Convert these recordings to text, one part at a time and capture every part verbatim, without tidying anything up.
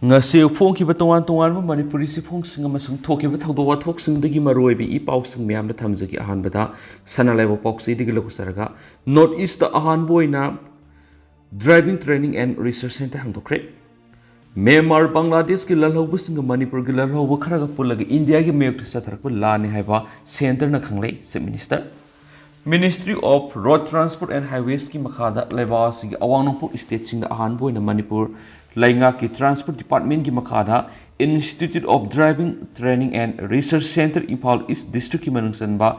ꯉꯁꯤ ꯐꯣꯡꯈꯤꯕ ꯇꯣꯉꯥꯟ ꯇꯣꯉꯥꯟꯕ ꯃꯅꯤꯄꯨꯔꯤ ꯆꯦꯐꯣꯡꯁꯤꯡ ꯑꯃꯁꯨꯡ ꯊꯣꯛꯈꯤꯕ ꯊꯧꯗꯣꯛ ꯋꯥꯊꯣꯛꯁꯤꯡꯗꯒꯤ ꯃꯔꯨꯑꯣꯏꯕ ꯏ ꯄꯥꯎꯁꯤꯡ ꯃꯌꯥꯝꯗ ꯊꯝꯖꯒꯦ꯫ ꯑꯍꯥꯟꯕꯗ ꯁꯅꯥ ꯂꯩꯕꯥꯛ ꯄꯥꯎꯆꯦꯗꯒꯤ ꯂꯧꯖꯔꯒ, ꯅꯣꯔꯠ ꯏꯁꯇ ꯑꯍꯥꯟꯕ ꯑꯣꯏꯅ Driving Training and Research Center ꯍꯥꯡꯗꯣꯛꯈ꯭ꯔꯦ꯫ ꯃ꯭ꯌꯥꯟꯃꯥꯔ, ꯕꯪꯒ꯭ꯂꯥꯗꯦꯁꯀꯤ ꯂꯥꯜꯍꯧꯕꯁꯤꯡꯒ ꯃꯅꯤꯄꯨꯔꯒꯤ ꯂꯥꯜꯍꯧꯕ ꯈꯔꯒ ꯄꯨꯜꯂꯒ ꯏꯟꯗꯤꯌꯥꯒꯤ ꯃꯥꯌꯣꯛꯇ ꯆꯠꯊꯔꯛꯄ ꯂꯥꯟꯅꯤ ꯍꯥꯏꯕ ꯁꯦꯟꯇꯔꯅ ꯈꯪꯂꯦ, Chief Minister꯫ Ministry of Road Transport and Highwaysꯀꯤ ꯃꯈꯥꯗ ꯂꯩꯕꯥꯛ ꯑꯁꯤꯒꯤ ꯑꯋꯥꯡ ꯅꯣꯡꯄꯣꯛ ꯁ꯭ꯇꯦꯠꯁꯤꯡꯗ ꯑꯍꯥꯟꯕ ꯑꯣꯏꯅ ꯃꯅꯤꯄꯨꯔ ꯂꯩꯉꯥꯛꯀꯤ Transport Departmentꯀꯤ ꯃꯈꯥꯗ Institute of Driving Training and Research Center, Imphal ꯏꯁ ꯗꯤꯁꯇ꯭ꯔꯤꯛꯀꯤ ꯃꯅꯨꯡ ꯆꯟꯕ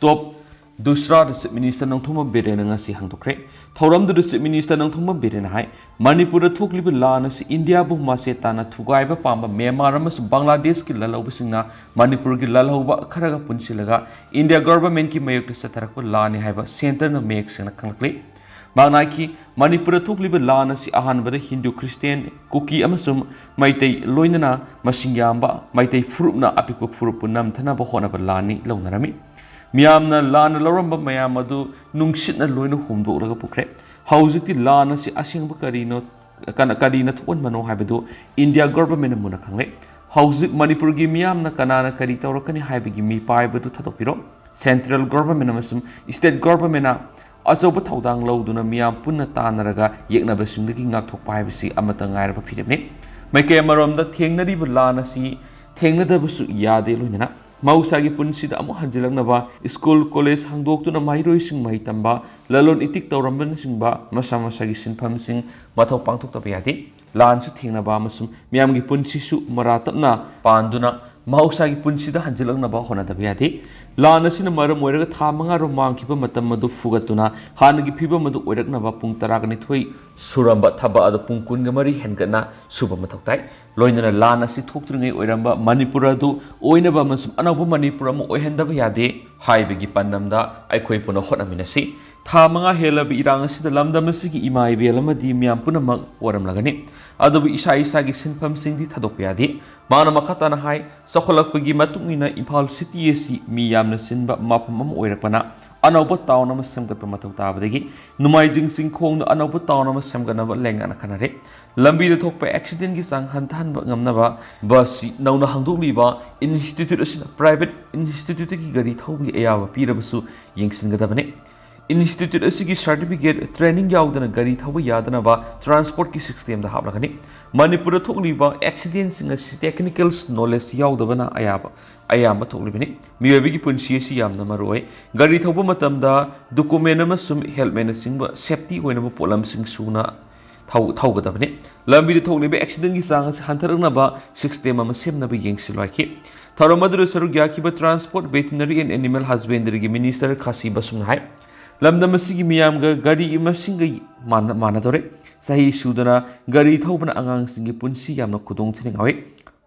ꯇꯣꯞ ꯗꯨꯁꯔꯥꯗ Chief Minister ꯅꯣꯡꯊꯣꯝꯕꯝ ꯕꯤꯔꯦꯟꯅ ꯉꯁꯤ ꯍꯥꯡꯗꯣꯛꯈ꯭ꯔꯦ꯫ ꯊꯧꯔꯝꯗꯨꯗ Chief Minister ꯅꯣꯡꯊꯣꯝꯕꯝ ꯕꯤꯔꯦꯟꯅ ꯍꯥꯏ, ꯃꯅꯤꯄꯨꯔꯗ ꯊꯣꯛꯂꯤꯕ ꯂꯥꯟ ꯑꯁꯤ ꯏꯟꯗꯤꯌꯥꯕꯨ ꯃꯆꯦꯠ ꯇꯥꯅ ꯊꯨꯒꯥꯏꯕ ꯄꯥꯝꯕ ꯃ꯭ꯌꯥꯟꯃꯥꯔ ꯑꯃꯁꯨꯡ ꯕꯪꯒ꯭ꯂꯥꯗꯦꯁꯀꯤ ꯂꯥꯜꯍꯧꯕꯁꯤꯡꯅ ꯃꯅꯤꯄꯨꯔꯒꯤ ꯂꯥꯜꯍꯧꯕ ꯈꯔꯒ ꯄꯨꯟꯁꯤꯜꯂꯒ ꯏꯟꯗꯤꯌꯥ ꯒꯚꯔꯟꯃꯦꯟꯠꯀꯤ ꯃꯥꯌꯣꯛꯇ ꯆꯠꯊꯔꯛꯄ ꯂꯥꯟꯅꯤ ꯍꯥꯏꯕ ꯁꯦꯟꯇꯔꯅ ꯃꯌꯦꯛ ꯁꯦꯡꯅ ꯈꯪꯂꯛꯂꯤ꯫ ꯃꯍꯥꯛꯅ ꯍꯥꯏꯈꯤ, ꯃꯅꯤꯄꯨꯔꯗ ꯊꯣꯛꯂꯤꯕ ꯂꯥꯟ ꯑꯁꯤ ꯑꯍꯥꯟꯕꯗ ꯍꯤꯟꯗꯨ, ꯈ꯭ꯔꯤꯁꯇꯤꯌꯥꯟ, ꯀꯨꯀꯤ ꯑꯃꯁꯨꯡ ꯃꯩꯇꯩ ꯂꯣꯏꯅꯅ ꯃꯁꯤꯡ ꯌꯥꯝꯕ ꯃꯩꯇꯩ ꯐꯨꯔꯨꯞꯅ ꯑꯄꯤꯛꯄ ꯐꯨꯔꯨꯞꯄꯨ ꯅꯝꯊꯅꯕ ꯍꯣꯠꯅꯕ ꯂꯥꯟꯅꯤ ꯂꯧꯅꯔꯝꯃꯤ꯫ ꯃꯤꯌꯥꯝꯅ ꯂꯥꯟꯅ ꯂꯧꯔꯝꯕ ꯃꯌꯥꯝ ꯑꯗꯨ ꯅꯨꯡꯁꯤꯠꯅ ꯂꯣꯏꯅ ꯍꯨꯝꯗꯣꯛꯂꯒ ꯄꯨꯈ꯭ꯔꯦ꯫ ꯍꯧꯖꯤꯛꯇꯤ ꯂꯥꯟ ꯑꯁꯤ ꯑꯁꯦꯡꯕ ꯀꯔꯤꯅꯣ, ꯀꯅ-, ꯀꯔꯤꯅ ꯊꯣꯛꯍꯟꯕꯅꯣ ꯍꯥꯏꯕꯗꯨ ꯏꯟꯗꯤꯌꯥ ꯒꯚꯔꯟꯃꯦꯟꯠꯅ ꯃꯨꯟꯅ ꯈꯪꯂꯦ꯫ ꯍꯧꯖꯤꯛ ꯃꯅꯤꯄꯨꯔꯒꯤ ꯃꯤꯌꯥꯝꯅ ꯀꯅꯥꯅ ꯀꯔꯤ ꯇꯧꯔꯛꯀꯅꯤ ꯍꯥꯏꯕꯒꯤ ꯃꯤꯄꯥꯏꯕꯗꯨ ꯊꯥꯗꯣꯛꯄꯤꯔꯣ꯫ ꯁꯦꯟꯇ꯭ꯔꯦꯜ ꯒꯚꯔꯟꯃꯦꯟꯠ ꯑꯃꯁꯨꯡ ꯁ꯭ꯇꯦꯠ ꯒꯚꯔꯟꯃꯦꯟꯠꯅ ꯑꯆꯧꯕ ꯊꯧꯗꯥꯡ ꯂꯧꯗꯨꯅ ꯃꯤꯌꯥꯝ ꯄꯨꯟꯅ ꯇꯥꯟꯅꯔꯒ ꯌꯦꯛꯅꯕꯁꯤꯡꯗꯒꯤ ꯉꯥꯛꯊꯣꯛꯄ ꯍꯥꯏꯕꯁꯤ ꯑꯃꯠꯇ ꯉꯥꯏꯔꯕ ꯐꯤꯔꯦꯞꯅꯤ꯫ ꯃꯥꯏꯀꯩ ꯑꯃꯔꯣꯝꯗ ꯊꯦꯡꯅꯔꯤꯕ ꯂꯥꯟ ꯑꯁꯤ ꯊꯦꯡꯅꯗꯕꯁꯨ ꯌꯥꯗꯦ꯫ ꯂꯣꯏꯅꯅ ꯃꯍꯧꯁꯥꯒꯤ ꯄꯨꯟꯁꯤꯗ ꯑꯃꯨꯛ ꯍꯟꯖꯤꯜꯂꯛꯅꯕ ꯁ꯭ꯀꯨꯜ, ꯀꯣꯂꯦꯖ ꯍꯥꯡꯗꯣꯛꯇꯨꯅ ꯃꯍꯩꯔꯣꯏꯁꯤꯡ ꯃꯍꯩ ꯇꯝꯕ, ꯂꯂꯣꯟ ꯏꯇꯤꯛ ꯇꯧꯔꯝꯕꯅꯆꯤꯡꯕ ꯃꯁꯥ ꯃꯁꯥꯒꯤ ꯁꯤꯟꯐꯝꯁꯤꯡ ꯃꯊꯧ ꯄꯥꯡꯊꯣꯛꯇꯕ ꯌꯥꯗꯦ꯫ ꯂꯥꯟꯁꯨ ꯊꯦꯡꯅꯕ ꯑꯃꯁꯨꯡ ꯃꯤꯌꯥꯝꯒꯤ ꯄꯨꯟꯁꯤꯁꯨ ꯃꯔꯥ ꯇꯞꯅ ꯄꯥꯟꯗꯨꯅ ꯃꯍꯧꯁꯥꯒꯤ ꯄꯨꯟꯁꯤꯗ ꯍꯟꯖꯤꯜꯂꯛꯅꯕ ꯍꯣꯠꯅꯗꯕ ꯌꯥꯗꯦ꯫ ꯂꯥꯟ ꯑꯁꯤꯅ ꯃꯔꯝ ꯑꯣꯏꯔꯒ ꯊꯥ ꯃꯉꯥ ꯔꯣꯝ ꯃꯥꯡꯈꯤꯕ ꯃꯇꯝ ꯑꯗꯨ ꯐꯨꯒꯠꯇꯨꯅ ꯍꯥꯟꯅꯒꯤ ꯐꯤꯕꯝ ꯑꯗꯨ ꯑꯣꯏꯔꯛꯅꯕ ꯄꯨꯡ ꯇꯔꯥꯒ ꯅꯤꯊꯣꯏ ꯁꯨꯔꯝꯕ ꯊꯕꯛ ꯑꯗꯨ ꯄꯨꯡ ꯀꯨꯟꯒ ꯃꯔꯤ ꯍꯦꯟꯒꯠꯅ ꯁꯨꯕ ꯃꯊꯧ ꯇꯥꯏ꯫ ꯂꯣꯏꯅꯅ ꯂꯥꯟ ꯑꯁꯤ ꯊꯣꯛꯇ꯭ꯔꯤꯉꯩ ꯑꯣꯏꯔꯝꯕ ꯃꯅꯤꯄꯨꯔ ꯑꯗꯨ ꯑꯣꯏꯅꯕ ꯑꯃꯁꯨꯡ ꯑꯅꯧꯕ ꯃꯅꯤꯄꯨꯔ ꯑꯃ ꯑꯣꯏꯍꯟꯗꯕ ꯌꯥꯗꯦ ꯍꯥꯏꯕꯒꯤ ꯄꯥꯟꯗꯝꯗ ꯑꯩꯈꯣꯏ ꯄꯨꯟꯅ ꯍꯣꯠꯅꯃꯤꯟꯅꯁꯤ꯫ ꯊꯥ ꯃꯉꯥ ꯍꯦꯜꯂꯕ ꯏꯔꯥꯡ ꯑꯁꯤꯗ ꯂꯝꯗꯝ ꯑꯁꯤꯒꯤ ꯏꯃꯥ ꯏꯕꯦꯜ ꯑꯃꯗꯤ ꯃꯤꯌꯥꯝ ꯄꯨꯝꯅꯃꯛ ꯋꯥꯔꯝꯂꯒꯅꯤ꯫ ꯑꯗꯨꯕꯨ ꯏꯁꯥ ꯏꯁꯥꯒꯤ ꯁꯤꯟꯐꯝꯁꯤꯡꯗꯤ ꯊꯥꯗꯣꯛꯄ ꯌꯥꯗꯦ꯫ ꯃꯥꯅ ꯃꯈꯥ ꯇꯥꯅ ꯍꯥꯏ, ꯆꯥꯎꯈꯠꯂꯛꯄꯒꯤ ꯃꯇꯨꯡ ꯏꯟꯅ ꯏꯝꯐꯥꯜ ꯁꯤꯇꯤ ꯑꯁꯤ ꯃꯤ ꯌꯥꯝꯅ ꯆꯤꯟꯕ ꯃꯐꯝ ꯑꯃ ꯑꯣꯏꯔꯛꯄꯅ ꯑꯅꯧꯕ ꯇꯥꯎꯟ ꯑꯃ ꯁꯦꯝꯒꯠꯄ ꯃꯊꯧ ꯇꯥꯕꯗꯒꯤ ꯅꯣꯡꯃꯥꯏꯖꯤꯡ ꯆꯤꯡꯈꯣꯡꯗ ꯑꯅꯧꯕ ꯇꯥꯎꯟ ꯑꯃ ꯁꯦꯝꯒꯠꯅꯕ ꯂꯩꯉꯥꯛꯅ ꯈꯟꯅꯔꯦ꯫ ꯂꯝꯕꯤꯗ ꯊꯣꯛꯄ ꯑꯦꯛꯁꯤꯗꯦꯟꯒꯤ ꯆꯥꯡ ꯍꯟꯊꯍꯟꯕ ꯉꯝꯅꯕ ꯕꯁꯁꯤ ꯅꯧꯅ ꯍꯥꯡꯗꯣꯛꯂꯤꯕ ꯏꯟꯁꯇꯤꯇ꯭ꯌꯨꯠ ꯑꯁꯤꯅ ꯄ꯭ꯔꯥꯏꯚꯦꯠ ꯏꯟꯁꯇꯤꯇ꯭ꯌꯨꯠꯇꯒꯤ ꯒꯥꯔꯤ ꯊꯧꯕꯒꯤ ꯑꯌꯥꯕ ꯄꯤꯔꯕꯁꯨ ꯌꯦꯡꯁꯤꯟꯒꯗꯕꯅꯤ꯫ ꯏꯟꯁꯇꯤꯇ꯭ꯌꯨꯠ ꯑꯁꯤꯒꯤ ꯁꯥꯔꯇꯤꯐꯤꯀꯦꯠ, ꯇ꯭ꯔꯦꯅꯤꯡ ꯌꯥꯎꯗꯅ ꯒꯥꯔꯤ ꯊꯧꯕ ꯌꯥꯗꯅꯕ ꯇ꯭ꯔꯥꯟꯁꯄꯣꯔꯠꯀꯤ ꯁꯤꯁꯇꯦꯝꯗ ꯍꯥꯞꯂꯒꯅꯤ꯫ ꯃꯅꯤꯄꯨꯔꯗ ꯊꯣꯛꯂꯤꯕ ꯑꯦꯛꯁꯤꯗꯦꯟꯁꯤꯡ ꯑꯁꯤ ꯇꯦꯛꯅꯤꯀꯦꯜ ꯅꯣꯂꯦꯖ ꯌꯥꯎꯗꯕꯅ ꯑꯌꯥꯕ, ꯑꯌꯥꯝꯕ ꯊꯣꯛꯂꯤꯕꯅꯤ꯫ ꯃꯤꯑꯣꯏꯕꯒꯤ ꯄꯨꯟꯁꯤ ꯑꯁꯤ ꯌꯥꯝꯅ ꯃꯔꯨ ꯑꯣꯏ꯫ ꯒꯥꯔꯤ ꯊꯧꯕ ꯃꯇꯝꯗ ꯗꯣꯀꯨꯃꯦꯟ ꯑꯃꯁꯨꯡ ꯍꯦꯜꯃꯦꯠꯅꯆꯤꯡꯕ ꯁꯦꯐꯇꯤ ꯑꯣꯏꯅꯕ ꯄꯣꯠꯂꯝꯁꯤꯡ ꯁꯨꯅ ꯊꯧ-, ꯊꯧꯒꯗꯕꯅꯤ꯫ ꯂꯝꯕꯤꯗ ꯊꯣꯛꯂꯤꯕ ꯑꯦꯛꯁꯤꯗꯦꯟꯒꯤ ꯆꯥꯡ ꯑꯁꯤ ꯍꯟꯊꯔꯛꯅꯕ ꯁꯤꯁꯇꯦꯝ ꯑꯃ ꯁꯦꯝꯅꯕ ꯌꯦꯡꯁꯤꯜꯂꯨ ꯍꯥꯏꯈꯤ꯫ ꯊꯧꯔꯝ ꯑꯗꯨꯗ ꯁꯔꯨꯛ ꯌꯥꯈꯤꯕ Transport, Veterinary and Animal Husbandryꯒꯤ ꯃꯤꯅꯤꯁꯇꯔ ꯈꯥꯁꯤ ꯕꯁꯨꯡꯅ ꯍꯥꯏ, ꯂꯝꯗꯝ ꯑꯁꯤꯒꯤ ꯃꯤꯌꯥꯝꯒ ꯒꯥꯔꯤ ꯃꯁꯤꯡꯒ ꯃꯥꯟꯅ-, ꯃꯥꯟꯅꯗꯧꯔꯦ꯫ ꯆꯍꯤ ꯁꯨꯗꯅ ꯒꯥꯔꯤ ꯊꯧꯕꯅ ꯑꯉꯥꯡꯁꯤꯡꯒꯤ ꯄꯨꯟꯁꯤ ꯌꯥꯝꯅ ꯈꯨꯗꯣꯡ ꯊꯤꯅꯤꯡꯍꯧꯏ꯫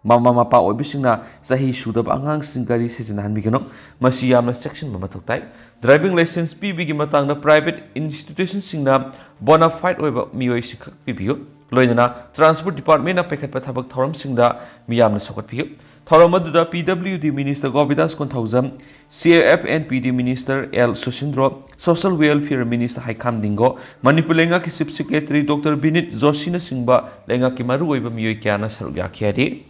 ꯃꯃꯥ ꯃꯄꯥ ꯑꯣꯏꯕꯁꯤꯡꯅ ꯆꯍꯤ ꯁꯨꯗꯕ ꯑꯉꯥꯡꯁꯤꯡ ꯒꯥꯔꯤ ꯁꯤꯖꯤꯟꯅꯍꯟꯕꯤꯒꯅꯨ꯫ ꯃꯁꯤ ꯌꯥꯝꯅ ꯆꯦꯛꯁꯤꯟꯕ ꯃꯊꯧ ꯇꯥꯏ꯫ ꯗ꯭ꯔꯥꯏꯚꯤꯡ ꯂꯥꯏꯁꯦꯟꯁ ꯄꯤꯕꯒꯤ ꯃꯇꯥꯡꯗ ꯄ꯭ꯔꯥꯏꯚꯦꯠ ꯏꯟꯁꯇꯤꯇ꯭ꯌꯨꯁꯟꯁꯤꯡꯅ ꯕꯣꯅꯥꯐꯥꯏꯗ ꯑꯣꯏꯕ ꯃꯤꯑꯣꯏꯁꯤꯡꯈꯛ ꯄꯤꯕꯤꯌꯨ꯫ ꯂꯣꯏꯅꯅ ꯇ꯭ꯔꯥꯟꯁꯄꯣꯔꯠ ꯗꯤꯄꯥꯔꯠꯃꯦꯟꯅ ꯄꯥꯏꯈꯠꯄ ꯊꯕꯛ ꯊꯧꯔꯝꯁꯤꯡꯗ ꯃꯤꯌꯥꯝꯅ ꯁꯧꯒꯠꯄꯤꯌꯨ꯫ ꯊꯧꯔꯝ ꯑꯗꯨꯗ ꯄꯤ ꯗꯕ꯭ꯂꯤꯌꯨ ꯗꯤ minister Govindas Konthoujam, C F N P D minister L Susindro, social welfare minister Heikham Dingo, Manipur ꯂꯩꯉꯥꯛꯀꯤ ꯆꯤꯐ ꯁꯦꯀ꯭ꯔꯦꯇꯔꯤ ꯗꯣꯛꯇꯔ ꯕꯤꯅꯤꯠ ꯖꯣꯁꯤꯅꯆꯤꯡꯕ ꯂꯩꯉꯥꯛꯀꯤ ꯃꯔꯨꯑꯣꯏꯕ ꯃꯤꯑꯣꯏ ꯀꯌꯥꯅ ꯁꯔꯨꯛ ꯌꯥꯈꯤ ꯍꯥꯏꯔꯤ꯫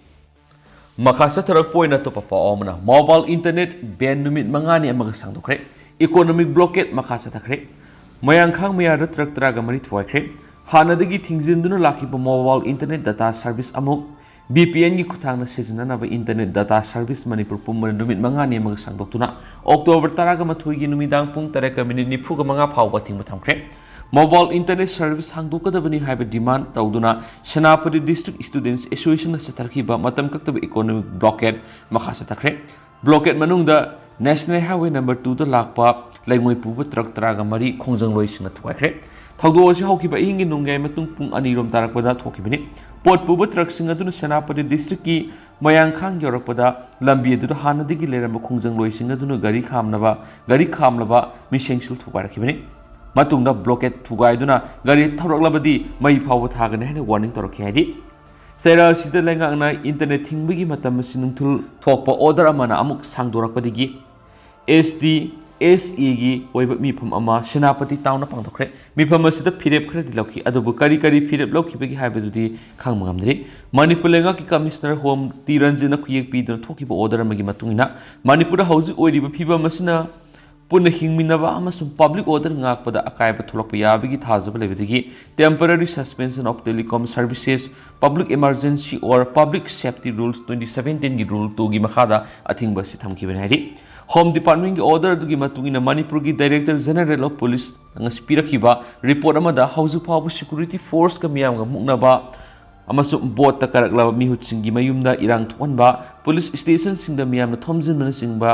ꯃꯈꯥ ꯆꯠꯊꯔꯛꯄ ꯑꯣꯏꯅ ꯑꯇꯣꯞꯄ ꯄꯥꯎ ꯑꯃꯅ, ꯃꯣꯕꯥꯏꯜ ꯏꯟꯇꯔꯅꯦꯠ ꯕꯦꯟ ꯅꯨꯃꯤꯠ ꯃꯉꯥꯅꯤ ꯑꯃꯒ ꯁꯥꯡꯗꯣꯛꯈ꯭ꯔꯦ꯫ ꯏꯀꯣꯅꯣꯃꯤꯛ ꯕ꯭ꯂꯣꯀꯦꯠ ꯃꯈꯥ ꯆꯠꯊꯈ꯭ꯔꯦ꯫ ꯃꯌꯥꯡꯈꯥꯡ ꯃꯌꯥꯗ ꯇ꯭ꯔꯛ ꯇꯔꯥꯒ ꯃꯔꯤ ꯊꯨꯒꯥꯏꯈ꯭ꯔꯦ꯫ ꯍꯥꯟꯅꯗꯒꯤ ꯊꯤꯡꯖꯤꯟꯗꯨꯅ ꯂꯥꯛꯈꯤꯕ ꯃꯣꯕꯥꯏꯜ ꯏꯟꯇꯔꯅꯦꯠ ꯗꯇꯥ ꯁꯔꯚꯤꯁ ꯑꯃꯨꯛ ꯚꯤ ꯄꯤ ꯑꯦꯟꯒꯤ ꯈꯨꯠꯊꯥꯡꯗ ꯁꯤꯖꯤꯟꯅꯅꯕ ꯏꯟꯇꯔꯅꯦꯠ ꯗꯇꯥ ꯁꯔꯚꯤꯁ ꯃꯅꯤꯄꯨꯔ ꯄꯨꯝꯕꯗ ꯅꯨꯃꯤꯠ ꯃꯉꯥꯅꯤ ꯑꯃꯒ ꯁꯥꯡꯗꯣꯛꯇꯨꯅ ꯑꯣꯛꯇꯣꯕꯔ ꯇꯔꯥꯒ ꯃꯥꯊꯣꯏꯒꯤ ꯅꯨꯃꯤꯗꯥꯡ ꯄꯨꯡ ꯇꯔꯦꯠꯀ ꯃꯤꯅꯤꯠ ꯅꯤꯐꯨꯒ ꯃꯉꯥ ꯐꯥꯎꯕ ꯑꯊꯤꯡꯕ ꯊꯝꯈ꯭ꯔꯦ꯫ ꯃꯣꯕꯥꯏꯜ ꯏꯟꯇꯔꯅꯦꯠ ꯁꯔꯚꯤꯁ ꯍꯥꯡꯗꯣꯛꯀꯗꯕꯅꯤ ꯍꯥꯏꯕ ꯗꯤꯃꯥꯟ ꯇꯧꯗꯨꯅ ꯁꯦꯅꯥꯄꯇꯤ ꯗꯤꯁꯇ꯭ꯔꯤꯛ ꯁ꯭ꯇꯨꯗꯦꯟꯠꯁ ꯑꯦꯁꯣꯁꯤꯌꯦꯁꯟꯅ ꯆꯠꯊꯈꯤꯕ ꯃꯇꯝ ꯀꯛꯇꯕ ꯏꯀꯣꯅꯣꯃꯤꯛ ꯕ꯭ꯂꯣꯀꯦꯠ ꯃꯈꯥ ꯆꯠꯊꯈ꯭ꯔꯦ꯫ ꯕ꯭ꯂꯣꯀꯦꯠ ꯃꯅꯨꯡꯗ ꯅꯦꯁꯅꯦꯜ ꯍꯥꯏꯋꯦ ꯅꯝꯕꯔ ꯇꯨꯗ ꯂꯥꯛꯄ ꯂꯩꯉꯣꯏ ꯄꯨꯕ ꯇ꯭ꯔꯛ ꯇꯔꯥꯒ ꯃꯔꯤ ꯈꯣꯡꯖꯪꯂꯣꯏꯁꯤꯡꯅ ꯊꯨꯒꯥꯏꯈ꯭ꯔꯦ꯫ ꯊꯧꯗꯣꯛ ꯑꯁꯤ ꯍꯧꯈꯤꯕ ꯑꯍꯤꯡꯒꯤ ꯅꯣꯡꯌꯥꯏ ꯃꯇꯨꯡ ꯄꯨꯡ ꯑꯅꯤꯔꯣꯝ ꯇꯥꯔꯛꯄꯗ ꯊꯣꯛꯈꯤꯕꯅꯤ꯫ ꯄꯣꯠ ꯄꯨꯕ ꯇ꯭ꯔꯛꯁꯤꯡ ꯑꯗꯨꯅ ꯁꯦꯅꯥꯄꯇꯤ ꯗꯤꯁꯇ꯭ꯔꯤꯛꯀꯤ ꯃꯌꯥꯡꯈꯥꯡ ꯌꯧꯔꯛꯄꯗ ꯂꯝꯕꯤ ꯑꯗꯨꯗ ꯍꯥꯟꯅꯗꯒꯤ ꯂꯩꯔꯝꯕ ꯈꯣꯡꯖꯪꯂꯣꯏꯁꯤꯡ ꯑꯗꯨꯅ ꯒꯥꯔꯤ ꯈꯥꯝꯅꯕ, ꯒꯥꯔꯤ ꯈꯥꯝꯂꯕ ꯃꯤꯁꯦꯡꯁꯤꯜ ꯊꯨꯒꯥꯏꯔꯛꯈꯤꯕꯅꯤ꯫ ꯃꯇꯨꯡꯗ ꯕ꯭ꯂꯣꯀꯦꯠ ꯊꯨꯒꯥꯏꯗꯨꯅ ꯒꯥꯔꯤ ꯊꯧꯔꯛꯂꯕꯗꯤ ꯃꯩ ꯐꯥꯎꯕ ꯊꯥꯒꯅꯤ ꯍꯥꯏꯅ ꯋꯥꯔꯅꯤꯡ ꯇꯧꯔꯛꯈꯤ ꯍꯥꯏꯔꯤ꯫ ꯆꯩꯔꯥꯛ ꯑꯁꯤꯗ ꯂꯩꯉꯥꯛꯅ ꯏꯟꯇꯔꯅꯦꯠ ꯊꯤꯡꯕꯒꯤ ꯃꯇꯝ ꯑꯁꯤ ꯅꯨꯡꯊꯤꯜ ꯊꯣꯛꯄ ꯑꯣꯔꯗꯔ ꯑꯃꯅ ꯑꯃꯨꯛ ꯁꯥꯡꯗꯣꯔꯛꯄꯗꯒꯤ ꯑꯦꯁ ꯗꯤ ꯑꯦꯁ ꯑꯦꯒꯤ ꯑꯣꯏꯕ ꯃꯤꯐꯝ ꯑꯃ ꯁꯦꯅꯥꯄꯇꯤ ꯇꯥꯎꯟꯗ ꯄꯥꯡꯊꯣꯛꯈ꯭ꯔꯦ꯫ ꯃꯤꯐꯝ ꯑꯁꯤꯗ ꯐꯤꯔꯦꯞ ꯈꯔꯗꯤ ꯂꯧꯈꯤ, ꯑꯗꯨꯕꯨ ꯀꯔꯤ ꯀꯔꯤ ꯐꯤꯔꯦꯞ ꯂꯧꯈꯤꯕꯒꯦ ꯍꯥꯏꯕꯗꯨꯗꯤ ꯈꯪꯕ ꯉꯝꯗ꯭ꯔꯤ꯫ ꯃꯅꯤꯄꯨꯔ ꯂꯩꯉꯥꯛꯀꯤ ꯀꯃꯤꯁꯅꯔ ꯍꯣꯝ ꯇꯤ ꯔꯟꯖꯟꯅ ꯈꯨꯌꯦꯛ ꯄꯤꯗꯨꯅ ꯊꯣꯛꯈꯤꯕ ꯑꯣꯔꯗꯔ ꯑꯃꯒꯤ ꯃꯇꯨꯡ ꯏꯟꯅ, ꯃꯅꯤꯄꯨꯔꯗ ꯍꯧꯖꯤꯛ ꯑꯣꯏꯔꯤꯕ ꯐꯤꯕꯝ ꯑꯁꯤꯅ ꯄꯨꯟꯅ ꯍꯤꯡꯃꯤꯟꯅꯕ ꯑꯃꯁꯨꯡ ꯄꯕ꯭ꯂꯤꯛ ꯑꯣꯔꯗꯔ ꯉꯥꯛꯄꯗ ꯑꯀꯥꯏꯕ ꯊꯣꯛꯂꯛꯄ ꯌꯥꯕꯒꯤ ꯊꯥꯖꯕ ꯂꯩꯕꯗꯒꯤ temporary suspension of telecom services, public emergency or public safety rules twenty seventeenꯒꯤ rule twoꯒꯤ ꯃꯈꯥꯗ ꯑꯊꯤꯡꯕ ꯑꯁꯤ ꯊꯝꯈꯤꯕꯅꯤ ꯍꯥꯏꯔꯤ꯫ ꯍꯣꯝ ꯗꯤꯄꯥꯔꯠꯃꯦꯟꯒꯤ ꯑꯣꯔꯗꯔ ꯑꯗꯨꯒꯤ ꯃꯇꯨꯡ ꯏꯟꯅ ꯃꯅꯤꯄꯨꯔꯒꯤ Director General of Police ꯉꯁꯤ ꯄꯤꯔꯛꯈꯤꯕ ꯔꯤꯄꯣꯔꯠ ꯑꯃꯗ ꯍꯧꯖꯤꯛ ꯐꯥꯎꯕ ꯁꯦꯀ꯭ꯌꯨꯔꯤꯇꯤ ꯐꯣꯔꯁꯀ ꯃꯤꯌꯥꯝꯒ ꯃꯨꯛꯅꯕ ꯑꯃꯁꯨꯡ ꯕꯣꯠꯇ ꯀꯥꯔꯛꯂꯕ ꯃꯤꯍꯨꯠꯁꯤꯡꯒꯤ ꯃꯌꯨꯝꯗ ꯏꯔꯥꯡ ꯊꯣꯛꯍꯟꯕ, ꯄꯨꯂꯤꯁ ꯁ꯭ꯇꯦꯁꯟꯁꯤꯡꯗ ꯃꯤꯌꯥꯝꯅ ꯊꯣꯝꯖꯤꯟꯕꯅꯆꯤꯡꯕ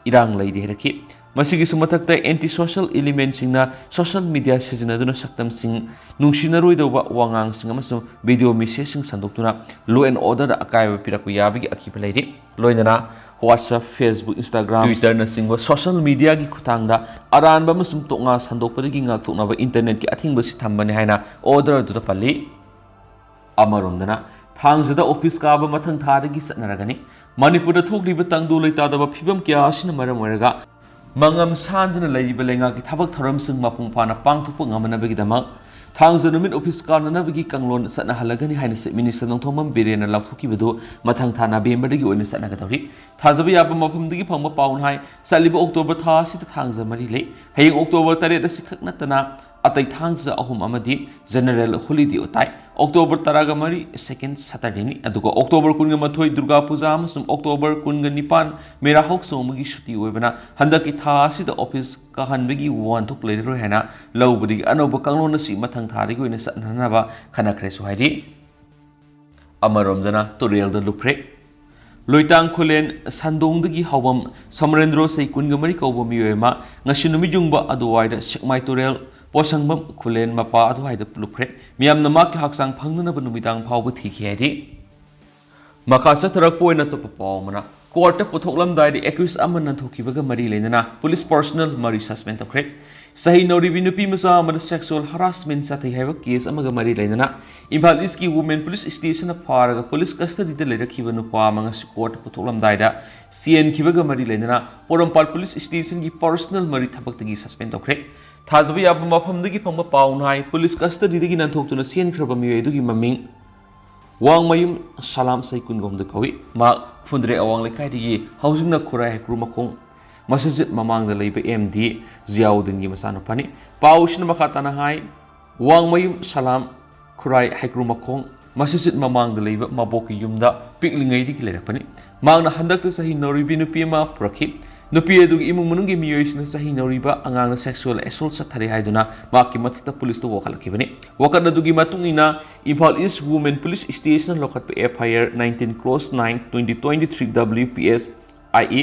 ꯏꯔꯥꯡ ꯂꯩꯔꯤ ꯍꯥꯏꯔꯛꯈꯤ꯫ ꯃꯁꯤꯒꯤ ꯃꯊꯛꯇ anti social elementꯁꯤꯡꯅ social media ꯁꯤꯖꯤꯟꯅꯗꯨꯅ ꯁꯛꯇꯝꯁꯤꯡ ꯅꯨꯡꯁꯤꯅꯔꯣꯏꯗꯧꯕ ꯋꯥꯉꯥꯡꯁꯤꯡ ꯑꯃꯁꯨꯡ video messageꯁꯤꯡ ꯁꯟꯗꯣꯛꯇꯨꯅ law and orderꯗ ꯑꯀꯥꯏꯕ ꯄꯤꯔꯛꯄ ꯌꯥꯕꯒꯤ ꯑꯀꯤꯕ ꯂꯩꯔꯤ꯫ ꯂꯣꯏꯅꯅ WhatsApp, Facebook, Instagram, Twitterꯅꯆꯤꯡꯕ social mediaꯒꯤ ꯈꯨꯠꯊꯥꯡꯗ ꯑꯔꯥꯟꯕ ꯑꯃꯁꯨꯡ ꯇꯣꯉꯥ ꯁꯟꯗꯣꯛꯄꯗꯒꯤ ꯉꯥꯛꯊꯣꯛꯅꯕ internetꯀꯤ ꯑꯊꯤꯡꯕꯁꯤ ꯊꯝꯕꯅꯤ ꯍꯥꯏꯅ order ꯑꯗꯨꯗ ꯄꯜꯂꯤ꯫ ꯑꯃꯔꯣꯝꯗꯅ, ꯊꯥꯡꯖꯗ office ꯀꯥꯕ ꯃꯊꯪ ꯊꯥꯗꯒꯤ ꯆꯠꯅꯔꯒꯅꯤ꯫ ꯃꯅꯤꯄꯨꯔꯗ ꯊꯣꯛꯂꯤꯕ ꯇꯪꯗꯨ ꯂꯩꯇꯥꯗꯕ ꯐꯤꯕꯝ ꯀꯌꯥ ꯑꯁꯤꯅ ꯃꯔꯝ ꯑꯣꯏꯔꯒ ꯃꯉꯝ ꯁꯥꯟꯗꯨꯅ ꯂꯩꯔꯤꯕ ꯂꯩꯉꯥꯛꯀꯤ ꯊꯕꯛ ꯊꯧꯔꯝꯁꯤꯡ ꯃꯄꯨꯡ ꯐꯥꯅ ꯄꯥꯡꯊꯣꯛꯄ ꯉꯝꯅꯕꯒꯤꯗꯃꯛ ꯊꯥꯡꯖ ꯅꯨꯃꯤꯠ office ꯀꯥꯅꯅꯕꯒꯤ ꯀꯥꯡꯂꯣꯟ ꯆꯠꯅꯍꯜꯂꯒꯅꯤ ꯍꯥꯏꯅ Chief Minister ꯅꯣꯡꯊꯣꯝꯕꯝ ꯕꯤꯔꯦꯟꯅ ꯂꯥꯎꯊꯣꯛꯈꯤꯕꯗꯨ ꯃꯊꯪ ꯊꯥ ꯅꯕꯦꯝꯕꯔꯗꯒꯤ ꯑꯣꯏꯅ ꯆꯠꯅꯒꯗꯧꯔꯤ꯫ ꯊꯥꯖꯕ ꯌꯥꯕ ꯃꯐꯝꯗꯒꯤ ꯐꯪꯕ ꯄꯥꯎꯅ ꯍꯥꯏ, ꯆꯠꯂꯤꯕ October ꯊꯥ ꯑꯁꯤꯗ ꯊꯥꯡꯖ ꯃꯔꯤ ꯂꯩ꯫ ꯍꯌꯦꯡ October ꯇꯔꯦꯠ ꯑꯁꯤ ꯈꯛ ꯅꯠꯇꯅ ꯑꯇꯩ ꯊꯥꯡꯖ ꯑꯍꯨꯝ ꯑꯃꯗꯤ general holiday ꯇꯥꯏ꯫ October ꯇꯔꯥꯒ ꯃꯔꯤ second Saturdayꯅꯤ, ꯑꯗꯨꯒ October ꯀꯨꯟꯒ ꯃꯥꯊꯣꯏ ꯗꯨꯔꯒꯥ ꯄꯨꯖꯥ ꯑꯃꯁꯨꯡ October ꯀꯨꯟꯒ ꯅꯤꯄꯥꯟ ꯃꯦꯔꯥ ꯍꯧꯆꯣꯡꯕꯒꯤ ꯁꯨꯇꯤ ꯑꯣꯏꯕꯅ ꯍꯟꯗꯛꯀꯤ ꯊꯥ ꯑꯁꯤꯗ office ꯀꯥꯍꯟꯕꯒꯤ ꯋꯥꯍꯟꯊꯣꯛ ꯂꯩꯔꯔꯣꯏ ꯍꯥꯏꯅ ꯂꯧꯕꯗꯒꯤ ꯑꯅꯧꯕ ꯀꯥꯡꯂꯣꯟ ꯑꯁꯤ ꯃꯊꯪ ꯊꯥꯗꯒꯤ ꯑꯣꯏꯅ ꯆꯠꯅꯅꯕ ꯈꯟꯅꯈ꯭ꯔꯦꯁꯨ ꯍꯥꯏꯔꯤ꯫ ꯑꯃꯔꯣꯝꯗꯅ ꯇꯨꯔꯦꯜꯗ ꯂꯨꯞꯈ꯭ꯔꯦ꯫ ꯂꯣꯏꯇꯥꯡ ꯈꯨꯂꯦꯟ ꯁꯟꯗꯣꯡꯗꯒꯤ ꯍꯥꯎꯕꯝ ꯁꯃꯔꯦꯟꯗ꯭ꯔꯣ ꯆꯍꯤ ꯀꯨꯟꯒ ꯃꯔꯤ ꯀꯧꯕ ꯃꯤꯑꯣꯏ ꯑꯃ ꯉꯁꯤ ꯅꯨꯃꯤꯠ ꯌꯨꯡꯕ ꯑꯗꯨꯋꯥꯏꯗ ꯁꯦꯛꯃꯥꯏ ꯇꯨꯔꯦꯜ ꯄꯣꯁꯪꯕꯝ ꯈꯨꯂꯦꯟ ꯃꯄꯥ ꯑꯗꯨꯋꯥꯏꯗ ꯂꯨꯞꯈ꯭ꯔꯦ꯫ ꯃꯤꯌꯥꯝꯅ ꯃꯍꯥꯛꯀꯤ ꯍꯛꯆꯥꯡ ꯐꯪꯅꯅꯕ ꯅꯨꯃꯤꯗꯥꯡ ꯐꯥꯎꯕ ꯊꯤꯈꯤ ꯍꯥꯏꯔꯤ꯫ ꯃꯈꯥ ꯆꯠꯊꯔꯛꯄ ꯑꯣꯏꯅ ꯑꯇꯣꯞꯄ ꯄꯥꯎ ꯑꯃꯅ, courtꯇ ꯄꯨꯊꯣꯛꯂꯝꯗꯥꯏꯗ accused ꯑꯃ ꯅꯥꯟꯊꯣꯛꯈꯤꯕꯒ ꯃꯔꯤ ꯂꯩꯅꯅ police personnel ꯃꯔꯤ suspend ꯇꯧꯈ꯭ꯔꯦ꯫ ꯆꯍꯤ ꯅꯧꯔꯤꯕꯤ ꯅꯨꯄꯤ ꯃꯆꯥ ꯑꯃꯗ sexual harassment ꯆꯠꯊꯩ ꯍꯥꯏꯕ case ꯑꯃꯒ ꯃꯔꯤ ꯂꯩꯅꯅ ꯏꯝꯐꯥꯜ ꯏꯁꯀꯤ Women Police Stationꯅ ꯐꯥꯔꯒ police custodyꯗ ꯂꯩꯔꯛꯈꯤꯕ ꯅꯨꯄꯥ ꯑꯃ ꯉꯁꯤ courtꯇ ꯄꯨꯊꯣꯛꯂꯝꯗꯥꯏꯗ ꯆꯦꯟꯈꯤꯕꯒ ꯃꯔꯤ ꯂꯩꯅꯅ ꯄꯣꯔꯣꯝꯄꯥꯠ police stationꯒꯤ personal ꯃꯔꯤ ꯊꯕꯛꯇꯒꯤ suspend ꯇꯧꯈ꯭ꯔꯦ꯫ ꯊꯥꯖꯕ ꯌꯥꯕ ꯃꯐꯝꯗꯒꯤ ꯐꯪꯕ ꯄꯥꯎꯅ ꯍꯥꯏ, police custodyꯗꯒꯤ ꯅꯥꯟꯊꯣꯛꯇꯨꯅ ꯆꯦꯟꯈ꯭ꯔꯕ ꯃꯤꯑꯣꯏ ꯑꯗꯨꯒꯤ ꯃꯃꯤꯡ ꯋꯥꯡꯃꯌꯨꯝ ꯁꯂꯥꯝ, ꯆꯍꯤ ꯀꯨꯟꯒꯍꯨꯝꯗꯣꯏ ꯀꯧꯏ꯫ ꯃꯍꯥꯛ ꯐꯨꯟꯗ꯭ꯔꯦ ꯑꯋꯥꯡ ꯂꯩꯀꯥꯏꯗꯒꯤ ꯍꯧꯖꯤꯛꯅ ꯈꯨꯔꯥꯏ ꯍꯩꯀ꯭ꯔꯨ ꯃꯈꯣꯡ ꯃꯁꯖꯤꯗ ꯃꯃꯥꯡꯗ ꯂꯩꯕ ꯑꯦꯝ ꯗꯤ ꯖꯤꯌꯥꯎꯗꯤꯟꯒꯤ ꯃꯆꯥꯅꯨꯄꯥꯅꯤ꯫ ꯄꯥꯎꯁꯤꯅ ꯃꯈꯥ ꯇꯥꯅ ꯍꯥꯏ, ꯋꯥꯡꯃꯌꯨꯝ ꯁꯂꯥꯝ ꯈꯨꯔꯥꯏ ꯍꯩꯀ꯭ꯔꯨ ꯃꯈꯣꯡ ꯃꯁꯖꯤꯗ ꯃꯃꯥꯡꯗ ꯂꯩꯕ ꯃꯕꯣꯛꯀꯤ ꯌꯨꯝꯗ ꯄꯤꯛꯂꯤꯉꯩꯗꯒꯤ ꯂꯩꯔꯛꯄꯅꯤ꯫ ꯃꯍꯥꯛꯅ ꯍꯟꯗꯛꯇ ꯆꯍꯤ ꯅꯧꯔꯤꯕꯤ ꯅꯨꯄꯤ ꯑꯃ ꯄꯨꯔꯛꯈꯤ꯫ ꯅꯨꯄꯤ ꯑꯗꯨꯒꯤ ꯏꯃꯨꯡ ꯃꯅꯨꯡꯒꯤ ꯃꯤꯑꯣꯏꯁꯤꯡꯅ ꯆꯍꯤ ꯅꯧꯔꯤꯕ ꯑꯉꯥꯡꯅ sexual assault ꯆꯠꯊꯔꯦ ꯍꯥꯏꯗꯨꯅ ꯃꯍꯥꯛꯀꯤ ꯃꯊꯛꯇ policeꯇ ꯋꯥꯀꯠꯂꯛꯈꯤꯕꯅꯤ꯫ ꯋꯥꯀꯠ ꯑꯗꯨꯒꯤ ꯃꯇꯨꯡ ꯏꯟꯅ ꯏꯝꯐꯥꯜ East Women Police Stationꯅ ꯂꯧꯈꯠꯄ F I R nineteen cross nine twenty twenty-three W P S I E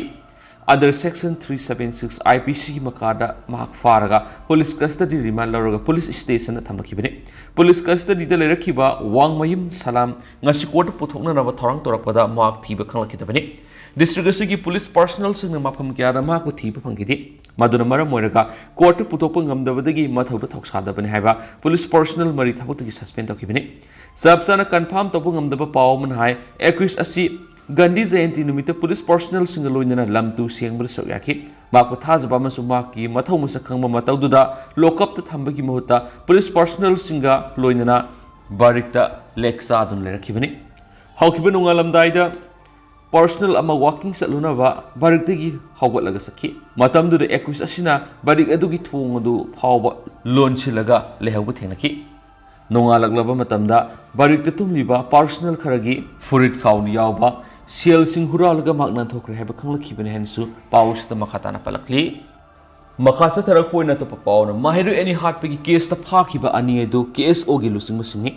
under section three seven six I P Cꯒꯤ ꯃꯈꯥꯗ ꯃꯍꯥꯛ ꯐꯥꯔꯒ police custody remand ꯂꯧꯔꯒ police stationꯗ ꯊꯝꯂꯛꯈꯤꯕꯅꯤ꯫ Police custodyꯗ ꯂꯩꯔꯛꯈꯤꯕ ꯋꯥꯡꯃꯌꯨꯝ ꯁꯂꯥꯝ ꯉꯁꯤ courtꯇ ꯄꯨꯊꯣꯛꯅꯅꯕ ꯊꯧꯔꯥꯡ ꯇꯧꯔꯛꯄꯗ ꯃꯍꯥꯛ ꯊꯤꯕ ꯈꯪꯂꯛꯈꯤꯗꯕꯅꯤ꯫ District ꯑꯁꯤꯒꯤ police personnelꯁꯤꯡꯅ ꯃꯐꯝ ꯀꯌꯥꯗ ꯃꯍꯥꯛꯄꯨ ꯊꯤꯕ ꯐꯪꯈꯤꯗꯦ꯫ ꯃꯗꯨꯅ ꯃꯔꯝ ꯑꯣꯏꯔꯒ courtꯇ ꯄꯨꯊꯣꯛꯄ ꯉꯝꯗꯕꯗꯒꯤ ꯃꯊꯧꯗ ꯊꯧꯁꯥꯗꯕꯅꯤ ꯍꯥꯏꯕ police personnel ꯃꯔꯤ ꯊꯕꯛꯇꯒꯤ suspend ꯇꯧꯈꯤꯕꯅꯤ꯫ ꯆꯞ ꯆꯥꯅ confirm ꯇꯧꯕ ꯉꯝꯗꯕ ꯄꯥꯎ ꯑꯃꯅ ꯍꯥꯏ, accused ꯑꯁꯤ ꯒꯥꯟꯙꯤ ꯖꯌꯟꯇꯤ ꯅꯨꯃꯤꯠꯇ police personnelꯁꯤꯡꯒ ꯂꯣꯏꯅꯅ ꯂꯝ ꯇꯨ ꯁꯦꯡꯕꯗ ꯁꯔꯨꯛ ꯌꯥꯈꯤ꯫ ꯃꯍꯥꯛꯄꯨ ꯊꯥꯖꯕ ꯑꯃꯁꯨꯡ ꯃꯍꯥꯛꯀꯤ ꯃꯊꯧ ꯃꯁꯛ ꯈꯪꯕ ꯃꯇꯧꯗꯨꯗ lockupꯇ ꯊꯝꯕꯒꯤ ꯃꯍꯨꯠꯇ police personnelꯁꯤꯡꯒ ꯂꯣꯏꯅꯅ ꯕꯥꯔꯤꯛꯇ ꯂꯦꯛ ꯆꯥꯗꯨꯅ ꯂꯩꯔꯛꯈꯤꯕꯅꯤ꯫ ꯍꯧꯈꯤꯕ ꯅꯣꯡꯉꯥꯜꯂꯝꯗꯥꯏꯗ personnel ꯑꯃ walking ꯆꯠꯂꯨꯅꯕ ꯕꯥꯔꯤꯛꯇꯒꯤ ꯍꯧꯒꯠꯂꯒ ꯆꯠꯈꯤ꯫ ꯃꯇꯝꯗꯨꯗ accused ꯑꯁꯤꯅ ꯕꯥꯔꯤꯛ ꯑꯗꯨꯒꯤ ꯊꯣꯡ ꯑꯗꯨ ꯐꯥꯎꯕ ꯂꯣꯟꯁꯤꯜꯂꯒ ꯂꯩꯍꯧꯕ ꯊꯦꯡꯅꯈꯤ꯫ ꯅꯣꯡꯉꯥꯜꯂꯛꯂꯕ ꯃꯇꯝꯗ ꯕꯥꯔꯤꯛꯇ ꯇꯨꯝꯂꯤꯕ personnel ꯈꯔꯒꯤ ꯐꯨꯔꯤꯠ ꯈꯥꯎꯗ ꯌꯥꯎꯕ ꯁꯦꯜꯁꯤꯡ ꯍꯨꯔꯥꯜꯂꯒ ꯃꯍꯥꯛ ꯅꯥꯟꯊꯣꯛꯈ꯭ꯔꯦ ꯍꯥꯏꯕ ꯈꯪꯂꯛꯈꯤꯕꯅꯤ ꯍꯥꯏꯅꯁꯨ ꯄꯥꯎ ꯑꯁꯤꯗ ꯃꯈꯥ ꯇꯥꯅ ꯄꯜꯂꯛꯂꯤ꯫ ꯃꯈꯥ ꯆꯠꯊꯔꯛꯄ ꯑꯣꯏꯅ ꯑꯇꯣꯞꯄ ꯄꯥꯎ ꯑꯃꯅ ꯃꯍꯩꯔꯣꯏ ꯑꯅꯤ ꯍꯥꯠꯄꯒꯤ caseꯇ ꯐꯥꯈꯤꯕ ꯑꯅꯤ ꯑꯗꯨ K S Oꯒꯤ ꯂꯨꯆꯤꯡꯕꯁꯤꯡꯅꯤ꯫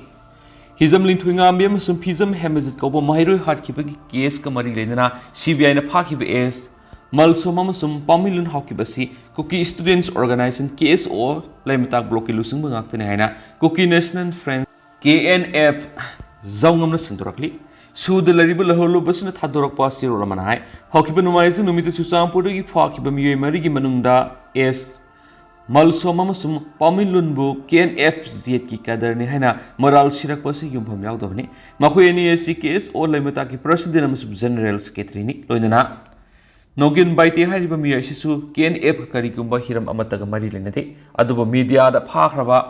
ꯍꯤꯖꯝ ꯂꯤꯟꯊꯣꯏꯉꯥꯝꯕꯤ ꯑꯃꯁꯨꯡ ꯐꯤꯖꯝ ꯍꯦꯃꯖꯤꯠ ꯀꯧꯕ ꯃꯍꯩꯔꯣꯏ ꯍꯥꯠꯈꯤꯕꯒꯤ caseꯀ ꯃꯔꯤ ꯂꯩꯅꯅ C B Iꯅ ꯐꯥꯈꯤꯕ S ꯃꯜꯁꯣꯝ ꯑꯃꯁꯨꯡ ꯄꯥꯎꯃꯤꯂꯨꯟ ꯍꯥꯎꯈꯤꯕ ꯑꯁꯤ Kuki Students Organisation, K S O, ꯂꯩꯃꯇꯥꯛ blockꯀꯤ ꯂꯨꯆꯤꯡꯕ ꯉꯥꯛꯇꯅꯤ ꯍꯥꯏꯅ Kuki National Front, K N F, ꯖꯥꯎꯉꯝꯅ ꯁꯦꯡꯗꯣꯔꯛꯂꯤ꯫ ꯁꯨꯗ ꯂꯩꯔꯤꯕ ꯂꯧꯍꯧꯂꯨꯕꯁꯤꯅ ꯊꯥꯗꯣꯔꯛꯄ ꯆꯦꯔꯣꯜ ꯑꯃꯅ ꯍꯥꯏ, ꯍꯧꯈꯤꯕ ꯅꯣꯡꯃꯥꯏꯖꯤꯡ ꯅꯨꯃꯤꯠꯇ ꯆꯨꯔꯆꯥꯟꯄꯨꯔꯗꯒꯤ ꯐꯥꯈꯤꯕ ꯃꯤꯑꯣꯏ ꯃꯔꯤꯒꯤ ꯃꯅꯨꯡꯗ S ꯃꯜꯁꯣꯝ ꯑꯃꯁꯨꯡ ꯄꯥꯎꯃꯤꯟꯂꯨꯟꯕꯨ ꯀꯦ ꯑꯦꯟ ꯑꯦꯐ ꯖꯦꯠꯀꯤ ꯀꯦꯗꯔꯅꯤ ꯍꯥꯏꯅ ꯃꯔꯥꯜ ꯁꯤꯔꯛꯄ ꯑꯁꯤ ꯌꯨꯝꯐꯝ ꯌꯥꯎꯗꯕꯅꯤ꯫ ꯃꯈꯣꯏ ꯑꯅꯤ ꯑꯁꯤ ꯀꯦ ꯑꯦꯁ ꯑꯣ ꯂꯩꯃꯇꯥꯛꯀꯤ ꯄ꯭ꯔꯁꯤꯗꯦꯟ ꯑꯃꯁꯨꯡ ꯖꯦꯅꯔꯦꯜ ꯁꯦꯀ꯭ꯔꯦꯇꯔꯤꯅꯤ꯫ ꯂꯣꯏꯅꯅ ꯅꯣꯒꯤꯟ ꯕꯥꯏꯇꯦ ꯍꯥꯏꯔꯤꯕ ꯃꯤꯑꯣꯏ ꯑꯁꯤꯁꯨ ꯀꯦ ꯑꯦꯟ ꯑꯦꯐ ꯀꯔꯤꯒꯨꯝꯕ ꯍꯤꯔꯝ ꯑꯃꯠꯇꯒ ꯃꯔꯤ ꯂꯩꯅꯗꯦ꯫ ꯑꯗꯨꯕꯨ ꯃꯤꯗꯤꯌꯥꯗ ꯐꯥꯈ꯭ꯔꯕ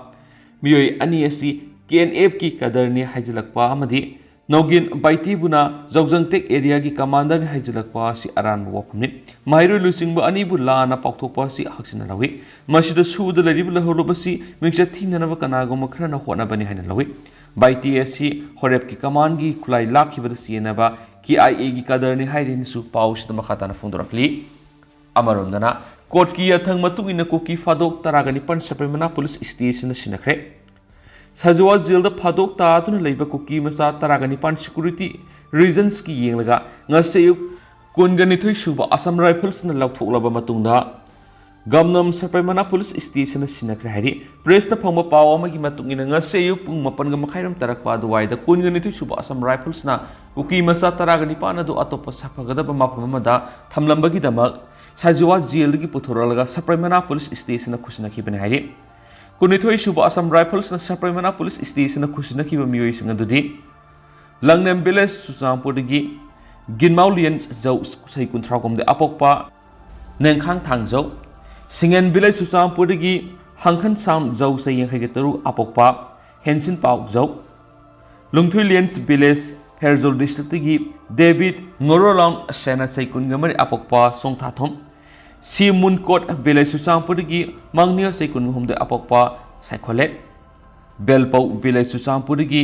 ꯃꯤꯑꯣꯏ ꯑꯅꯤ ꯑꯁꯤ ꯀꯦ ꯑꯦꯟ ꯑꯦꯐꯀꯤ ꯀꯦꯗꯔꯅꯤ ꯍꯥꯏꯖꯤꯜꯂꯛꯄ ꯑꯃꯗꯤ ꯅꯣꯒꯤꯟ ꯕꯥꯏꯇꯤꯕꯨꯅ ꯖꯧꯖꯪꯇꯦꯛ ꯑꯦꯔꯤꯌꯥꯒꯤ ꯀꯃꯥꯟꯗꯔꯅꯤ ꯍꯥꯏꯖꯤꯜꯂꯛꯄ ꯑꯁꯤ ꯑꯔꯥꯟꯕ ꯋꯥꯐꯝꯅꯤ꯫ ꯃꯍꯩꯔꯣꯏ ꯂꯨꯆꯤꯡꯕ ꯑꯅꯤꯕꯨ ꯂꯥꯟꯅ ꯄꯥꯎꯊꯣꯛꯄ ꯑꯁꯤ ꯍꯛꯆꯤꯟꯅ ꯂꯧꯏ꯫ ꯃꯁꯤꯗ ꯁꯨꯗ ꯂꯩꯔꯤꯕ ꯂꯧꯍꯧꯔꯕ ꯑꯁꯤ ꯃꯤꯡꯆꯠ ꯊꯤꯅꯅꯕ ꯀꯅꯥꯒꯨꯝꯕ ꯈꯔꯅ ꯍꯣꯠꯅꯕꯅꯤ ꯍꯥꯏꯅ ꯂꯧꯏ꯫ ꯕꯥꯏꯇꯤ ꯑꯁꯤ ꯍꯣꯔꯦꯞꯀꯤ ꯀꯃꯥꯟꯒꯤ ꯈꯨꯠꯂꯥꯏ ꯂꯥꯛꯈꯤꯕꯗ ꯆꯦꯟꯅꯕ ꯀꯦ ꯑꯥꯏ ꯑꯦꯒꯤ ꯀꯗꯔꯅꯤ ꯍꯥꯏꯔꯤ ꯍꯥꯏꯅꯁꯨ ꯄꯥꯎꯁꯤꯗ ꯃꯈꯥ ꯇꯥꯅ ꯐꯣꯡꯗꯣꯔꯛꯂꯤ꯫ ꯑꯃꯔꯣꯝꯗꯅ, ꯀꯣꯔꯠꯀꯤ ꯌꯥꯊꯪ ꯃꯇꯨꯡ ꯏꯟꯅ ꯀꯨꯀꯤ ꯐꯥꯗꯣꯛ ꯇꯔꯥꯒ ꯅꯤꯄꯥꯟ ꯁꯕꯔꯤꯃꯂꯥ ꯄꯨꯂꯤꯁ ꯁ꯭ꯇꯦꯁꯟꯗ ꯁꯤꯟꯅꯈ꯭ꯔꯦ꯫ ꯁꯖꯤꯋꯥ ꯖꯦꯜꯗ ꯐꯥꯗꯣꯛ ꯇꯥꯗꯨꯅ ꯂꯩꯕ ꯀꯨꯀꯤ ꯃꯆꯥ ꯇꯔꯥꯒ ꯅꯤꯄꯥꯟ ꯁꯦꯀ꯭ꯌꯨꯔꯤꯇꯤ ꯔꯤꯖꯟꯁꯀꯤ ꯌꯦꯡꯂꯒ ꯉꯁꯤ ꯑꯌꯨꯛ ꯀꯨꯟꯒ ꯅꯤꯊꯣꯏ ꯁꯨꯕ ꯑꯁꯥꯝ ꯔꯥꯏꯐꯜꯁꯅ ꯂꯧꯊꯣꯛꯂꯕ ꯃꯇꯨꯡꯗ ꯒꯝꯅꯝ ꯁꯕꯔꯤꯃꯂꯥ ꯄꯨꯂꯤꯁ ꯁ꯭ꯇꯦꯁꯟꯗ ꯁꯤꯟꯅꯈ꯭ꯔꯦ ꯍꯥꯏꯔꯤ꯫ ꯄ꯭ꯔꯦꯁꯇ ꯐꯪꯕ ꯄꯥꯎ ꯑꯃꯒꯤ ꯃꯇꯨꯡ ꯏꯟꯅ ꯉꯁꯤ ꯑꯌꯨꯛ ꯄꯨꯡ ꯃꯥꯄꯟꯒ ꯃꯈꯥꯏꯔꯣꯝ ꯇꯥꯔꯛꯄ ꯑꯗꯨꯋꯥꯏꯗ ꯀꯨꯟꯒ ꯅꯤꯊꯣꯏ ꯁꯨꯕ ꯑꯁꯥꯝ ꯔꯥꯏꯐꯜꯁꯅ ꯀꯨꯀꯤ ꯃꯆꯥ ꯇꯔꯥꯒ ꯅꯤꯄꯥꯟ ꯑꯗꯨ ꯑꯇꯣꯞꯄ ꯁꯥꯐꯒꯗꯕ ꯃꯐꯝ ꯑꯃꯗ ꯊꯝꯂꯝꯕꯒꯤꯗꯃꯛ ꯁꯖꯤꯋꯥ ꯖꯦꯜꯗꯒꯤ ꯄꯨꯊꯣꯔꯛꯂꯒ ꯁꯕꯔꯤꯃꯂꯥ ꯄꯨꯂꯤꯁ ꯁ꯭ꯇꯦꯁꯟꯗ ꯈꯨꯠꯁꯤꯟꯅꯈꯤꯕꯅꯤ ꯍꯥꯏꯔꯤ꯫ ꯀꯨꯟꯅꯤꯊꯣꯏ ꯁꯨꯕ ꯑꯁꯥꯝ ꯔꯥꯏꯐꯜꯁꯅ ꯁꯕꯔꯤꯃꯂꯥ ꯄꯨꯂꯤꯁ ꯁ꯭ꯇꯦꯁꯟꯗ ꯈꯨꯠꯁꯤꯟꯅꯈꯤꯕ ꯃꯤꯑꯣꯏꯁꯤꯡ ꯑꯗꯨꯗꯤ ꯂꯪꯅꯦꯝ ꯚꯤꯂꯦꯖ ꯆꯨꯔꯆꯥꯟꯄꯨꯔꯗꯒꯤ ꯒꯤꯟꯃꯥꯎꯂꯤꯌꯟ ꯖꯧ ꯆꯍꯤ ꯀꯨꯟꯊ꯭ꯔꯥ ꯍꯨꯝꯗꯣꯏ ꯑꯄꯣꯛꯄ, ꯅꯦꯡꯈꯥꯡ ꯊꯥꯡꯖꯧ, ꯁꯤꯡꯉꯦꯟ ꯚꯤꯂꯦꯖ ꯆꯨꯔꯆꯥꯟꯄꯨꯔꯗꯒꯤ ꯍꯪꯈꯟ ꯁꯥꯝ ꯖꯧ ꯆꯍꯤ ꯌꯥꯡꯈꯩꯒ ꯇꯔꯨꯛ ꯑꯄꯣꯛꯄ, ꯍꯦꯟꯁꯤꯟ ꯄꯥꯎ ꯖꯧ, ꯂꯨꯡꯊꯨꯏꯂꯤꯌꯟꯁ ꯚꯤꯂꯦꯖ ꯐꯦꯔꯖꯣꯜ ꯗꯤꯁꯇ꯭ꯔꯤꯛꯇꯒꯤ ꯗꯦꯕꯤꯠ ꯉꯣꯔꯣꯂꯥꯎꯟ ꯁꯦꯅꯥ ꯆꯍꯤ ꯀꯨꯟꯒ ꯃꯔꯤ ꯑꯄꯣꯛꯄ ꯁꯣꯡꯊꯥꯊꯣꯝ, ꯁꯤ ꯃꯨꯟꯀꯣꯠ ꯚꯤꯂꯦꯖ ꯆꯨꯔꯆꯥꯟꯄꯨꯔꯗꯒꯤ ꯃꯥꯡꯅꯤꯌꯣ ꯆꯍꯤ ꯀꯨꯟꯒ ꯍꯨꯝꯗꯣꯏ ꯑꯄꯣꯛꯄ ꯁꯥꯏꯈꯣꯂꯦꯠ, ꯕꯦꯜꯄꯧ ꯚꯤꯂꯦꯖ ꯆꯨꯔꯆꯥꯟꯄꯨꯔꯗꯒꯤ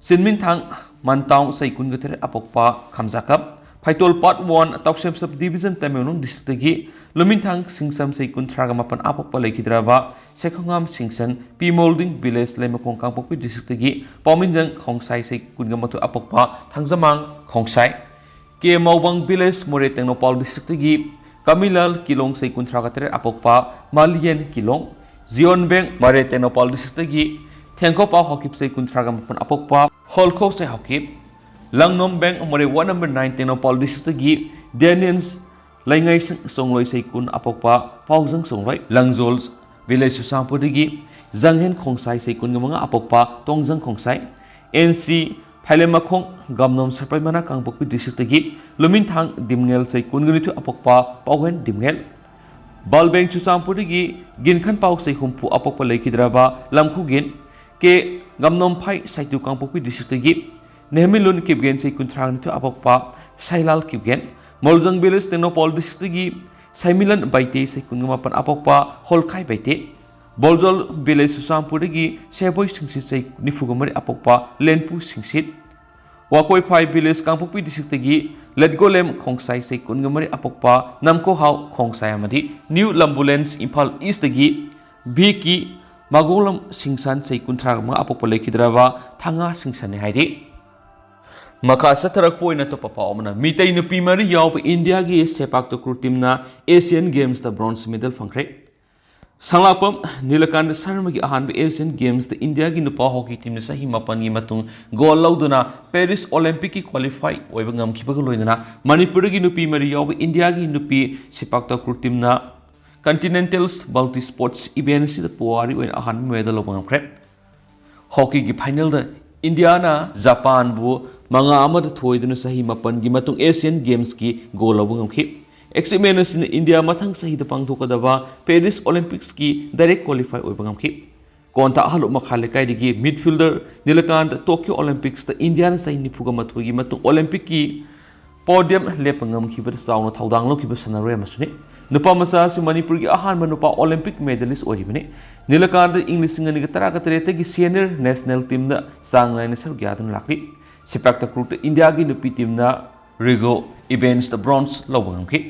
ꯆꯤꯟꯃꯤꯟꯊꯥꯡ ꯃꯟꯇꯥꯎ ꯆꯍꯤ ꯀꯨꯟꯒ ꯇꯔꯦꯠ ꯑꯄꯣꯛꯄ Khamjakap, Phaitol part one Tousem sub division Tamenglong ꯗꯤꯁꯇ꯭ꯔꯤꯛꯇꯒꯤ ꯂꯨꯃꯤꯟꯊꯥꯡ ꯁꯤꯡꯁꯝ ꯆꯍꯤ ꯀꯨꯟꯊ꯭ꯔꯥꯒ ꯃꯥꯄꯟ ꯑꯄꯣꯛꯄ ꯂꯩꯈꯤꯗ꯭ꯔꯕ ꯁꯦꯈꯣꯡꯉꯥꯝ ꯁꯤꯡꯁꯟ ꯄꯤ ꯃꯣꯜꯗꯤꯡ ꯚꯤꯂꯦꯖ ꯂꯩꯃꯈꯣꯡ ꯀꯥꯡꯄꯣꯛꯄꯤ ꯗꯤꯁꯇ꯭ꯔꯤꯛꯇꯒꯤ ꯄꯥꯎꯃꯤꯟꯖꯪ ꯈꯣꯡꯁꯥꯏ ꯆꯍꯤ ꯀꯨꯟꯒ ꯃꯥꯊꯣꯏ ꯑꯄꯣꯛꯄ ꯊꯥꯡꯖꯃꯥꯡ ꯈꯣꯡꯁꯥꯏ, ꯀꯦ ꯃꯥꯎꯕꯪ ꯚꯤꯂꯦꯖ ꯃꯣꯔꯦ ꯇꯦꯡꯅꯧꯄꯥꯜ ꯗꯤꯁꯇ꯭ꯔꯤꯛꯇꯒꯤ ꯀꯃꯤꯂꯥꯜ ꯀꯤꯂꯣꯡ ꯆꯍꯤ ꯀꯨꯟꯊ꯭ꯔꯥꯒ ꯇꯔꯦꯠ ꯑꯄꯣꯛꯄ ꯃꯥꯂꯤꯌꯦꯟ ꯀꯤꯂꯣꯡ, ꯖꯤꯌꯣꯟꯕꯦꯡ ꯃꯣꯔꯦ ꯇꯦꯡꯅꯧꯄꯥꯜ ꯗꯤꯁꯇ꯭ꯔꯤꯛꯇꯒꯤ ꯊꯦꯡꯀꯣꯄꯥ ꯍꯣꯀꯤꯞ ꯆꯍꯤ ꯀꯨꯟꯊ꯭ꯔꯥꯒ ꯃꯥꯄꯟ ꯑꯄꯣꯛꯄ ꯍꯣꯜꯈꯣ ꯆꯍꯤ ꯍꯣꯀꯤꯞ, ꯂꯪꯅꯣꯝꯕꯦꯡ ꯃꯣꯔꯦ ꯋꯥꯔꯗ ꯅꯝꯕꯔ ꯅꯥꯏꯟ ꯇꯦꯡꯅꯧꯄꯥꯜ ꯗꯤꯁꯇ꯭ꯔꯤꯛꯇꯒꯤ ꯗꯦꯅꯤꯌꯟꯁ ꯂꯩꯉꯥꯏꯁꯪ ꯆꯣꯡꯂꯣꯏ ꯆꯍꯤ ꯀꯨꯟ ꯑꯄꯣꯛꯄ ꯄꯥꯎꯖꯪ ꯆꯣꯡꯂꯣꯏ, ꯂꯪꯖꯣꯜ village ꯆꯨꯔꯆꯥꯟꯄꯨꯔꯗꯒꯤ ꯖꯪꯍꯦꯟ ꯈꯣꯡꯁꯥꯏ ꯆꯍꯤ ꯀꯨꯟꯒ ꯃꯉꯥ ꯑꯄꯣꯛꯄ ꯇꯣꯡꯖꯪ ꯈꯣꯡꯁꯥꯏ, ꯑꯦꯟ ꯁꯤ ꯐꯥꯏꯂꯦꯝꯃꯈꯣꯡ ꯒꯝꯅꯣꯝ ꯁꯄꯩꯃꯅꯥ ꯀꯥꯡꯄꯣꯛꯄꯤ districtꯇꯒꯤ ꯂꯨꯃꯤꯟꯊꯥꯡ ꯗꯤꯝꯉꯦꯜ ꯆꯍꯤ ꯀꯨꯟꯒ ꯅꯤꯊꯣꯏ ꯑꯄꯣꯛꯄ ꯄꯥꯎꯍꯦꯟ ꯗꯤꯝꯉꯦꯜ, ꯕꯥꯜꯕꯦꯡ ꯆꯨꯔꯆꯥꯟꯄꯨꯔꯗꯒꯤ ꯒꯤꯟꯈꯟꯄꯥꯎ ꯆꯍꯤ ꯍꯨꯝꯐꯨ ꯑꯄꯣꯛꯄ ꯂꯩꯈꯤꯗ꯭ꯔꯕ ꯂꯝꯈꯨꯒꯦꯟ ꯀꯦ ꯒꯝꯅꯣꯝꯐꯥꯏ ꯁꯥꯏꯇꯨ ꯀꯥꯡꯄꯣꯛꯄꯤ districtꯇꯒꯤ ꯅꯦꯍꯃꯤꯂꯨꯟ ꯀꯤꯞꯒꯦꯟ ꯆꯍꯤ ꯀꯨꯟꯊ꯭ꯔꯥ ꯅꯤꯊꯣꯏ ꯑꯄꯣꯛꯄ ꯁꯥꯏꯂꯥꯜ ꯀꯤꯞꯒꯦꯟ, ꯃꯣꯜꯖꯪ village ꯇꯦꯡꯅꯧꯄꯜ districtꯇꯒꯤ ꯁꯥꯏꯃꯤꯂꯟ ꯕꯥꯏꯇꯦ ꯆꯍꯤ ꯀꯨꯟꯒ ꯃꯥꯄꯟ ꯑꯄꯣꯛꯄ ꯍꯣꯜꯈꯥꯏ ꯕꯥꯏꯇꯦ, ꯕꯣꯜꯖꯣꯜ village ꯆꯨꯔꯆꯥꯟꯄꯨꯔꯗꯒꯤ ꯁꯦꯕꯣꯏ ꯁꯤꯡꯁꯤꯠ ꯆꯍꯤ ꯅꯤꯐꯨꯒ ꯃꯔꯤ ꯑꯄꯣꯛꯄ ꯂꯦꯟꯄꯨ ꯁꯤꯡꯁꯤꯠ, ꯋꯥꯀꯣꯏꯐꯥꯏ village ꯀꯥꯡꯄꯣꯛꯄꯤ districtꯇꯒꯤ ꯂꯦꯠꯒꯣꯂꯦꯝ ꯈꯣꯡꯁꯥꯏ ꯆꯍꯤ ꯀꯨꯟꯒ ꯃꯔꯤ ꯑꯄꯣꯛꯄ ꯅꯝꯀꯣꯍꯥꯎ ꯈꯣꯡꯁꯥꯏ ꯑꯃꯗꯤ New Lambulens Imphal Eastꯇꯒꯤ ꯚꯤ ꯀꯤ ꯃꯥꯒꯣꯡꯂꯝ ꯁꯤꯡꯁꯥꯟ ꯆꯍꯤ ꯀꯨꯟꯊ꯭ꯔꯥ ꯃꯉꯥ ꯑꯄꯣꯛꯄ ꯂꯩꯈꯤꯗ꯭ꯔꯕ ꯊꯥꯡꯉꯥ ꯁꯤꯡꯁꯥꯟꯅꯤ ꯍꯥꯏꯔꯤ꯫ ꯃꯈꯥ ꯆꯠꯊꯔꯛꯄ ꯑꯣꯏꯅ ꯑꯇꯣꯞꯄ ꯄꯥꯎ ꯑꯃꯅ, ꯃꯤꯇꯩ ꯅꯨꯄꯤ ꯃꯔꯤ ꯌꯥꯎꯕ ꯏꯟꯗꯤꯌꯥꯒꯤ ꯁꯦꯄꯥꯛ ꯇꯀ꯭ꯔꯨ teamꯅ Asian Gamesꯇ bronze medal ꯐꯪꯈ꯭ꯔꯦ꯫ ꯁꯪꯂꯥꯛꯄꯝ ꯅꯤꯂꯀꯥꯟꯇ ꯁꯔꯃꯒꯤ ꯑꯍꯥꯟꯕ Asian Gamesꯇ ꯏꯟꯗꯤꯌꯥꯒꯤ ꯅꯨꯄꯥ hockey teamꯅ ꯆꯍꯤ ꯃꯥꯄꯟꯒꯤ ꯃꯇꯨꯡ gold ꯂꯧꯗꯨꯅ Paris Olympicꯀꯤ qualify ꯑꯣꯏꯕ ꯉꯝꯈꯤꯕꯒ ꯂꯣꯏꯅꯅ ꯃꯅꯤꯄꯨꯔꯗꯒꯤ ꯅꯨꯄꯤ ꯃꯔꯤ ꯌꯥꯎꯕ ꯏꯟꯗꯤꯌꯥꯒꯤ ꯅꯨꯄꯤ ꯁꯦꯄꯥꯛ ꯇꯀ꯭ꯔꯨ teamꯅ Continental Multi Sports event ꯑꯁꯤꯗ ꯄꯨꯋꯥꯔꯤ ꯑꯣꯏꯅ ꯑꯍꯥꯟꯕ medal ꯂꯧꯕ ꯉꯝꯈ꯭ꯔꯦ꯫ Hockeyꯒꯤ finalꯗ ꯏꯟꯗꯤꯌꯥꯅ ꯖꯄꯥꯟꯕꯨ ꯃꯉꯥ ꯑꯃꯗ ꯊꯣꯏꯗꯨꯅ ꯆꯍꯤ ꯃꯥꯄꯟꯒꯤ ꯃꯇꯨꯡ Asian Gamesꯀꯤ gold ꯂꯧꯕ ꯉꯝꯈꯤ꯫ Achievement ꯑꯁꯤꯅ ꯏꯟꯗꯤꯌꯥ ꯃꯊꯪ ꯆꯍꯤꯗ ꯄꯥꯡꯊꯣꯛꯀꯗꯕ Paris Olympicꯁꯀꯤ direct qualify ꯑꯣꯏꯕ ꯉꯝꯈꯤ꯫ ꯀꯣꯟꯊꯥ ꯑꯍꯜꯂꯨꯞ ꯃꯈꯥ ꯂꯩꯀꯥꯏꯗꯒꯤ midfielder ꯅꯤꯂꯀꯥꯟꯇ Tokyo Olympicsꯇ ꯏꯟꯗꯤꯌꯥꯅ ꯆꯍꯤ ꯅꯤꯐꯨꯒ ꯃꯥꯊꯣꯏꯒꯤ ꯃꯇꯨꯡ Olympicꯀꯤ podium ꯂꯦꯞꯄ ꯉꯝꯈꯤꯕꯗ ꯆꯥꯎꯅ ꯊꯧꯗꯥꯡ ꯂꯧꯈꯤꯕ ꯁꯥꯟꯅꯔꯣꯏ ꯑꯃꯁꯨꯅꯤ꯫ ꯅꯨꯄꯥ ꯃꯆꯥ ꯑꯁꯤ ꯃꯅꯤꯄꯨꯔꯒꯤ ꯑꯍꯥꯟꯕ ꯅꯨꯄꯥ Olympic medalist ꯑꯣꯏꯔꯤꯕꯅꯤ꯫ ꯅꯤꯂꯀꯥꯟꯇ ꯏꯪ ꯂꯤꯁꯤꯡ ꯑꯅꯤꯒ ꯇꯔꯥꯒ ꯇꯔꯦꯠꯇꯒꯤ senior national teamꯗ ꯆꯥꯡ ꯅꯥꯏꯅ ꯁꯔꯨꯛ ꯌꯥꯗꯨꯅ ꯂꯥꯛꯂꯤ꯫ ꯁꯦꯄꯥꯛ ꯇꯀ꯭ꯔꯨꯗ ꯏꯟꯗꯤꯌꯥꯒꯤ ꯅꯨꯄꯤ teamꯅ Rigo Evensꯇ bronze ꯂꯧꯕ ꯉꯝꯈꯤ꯫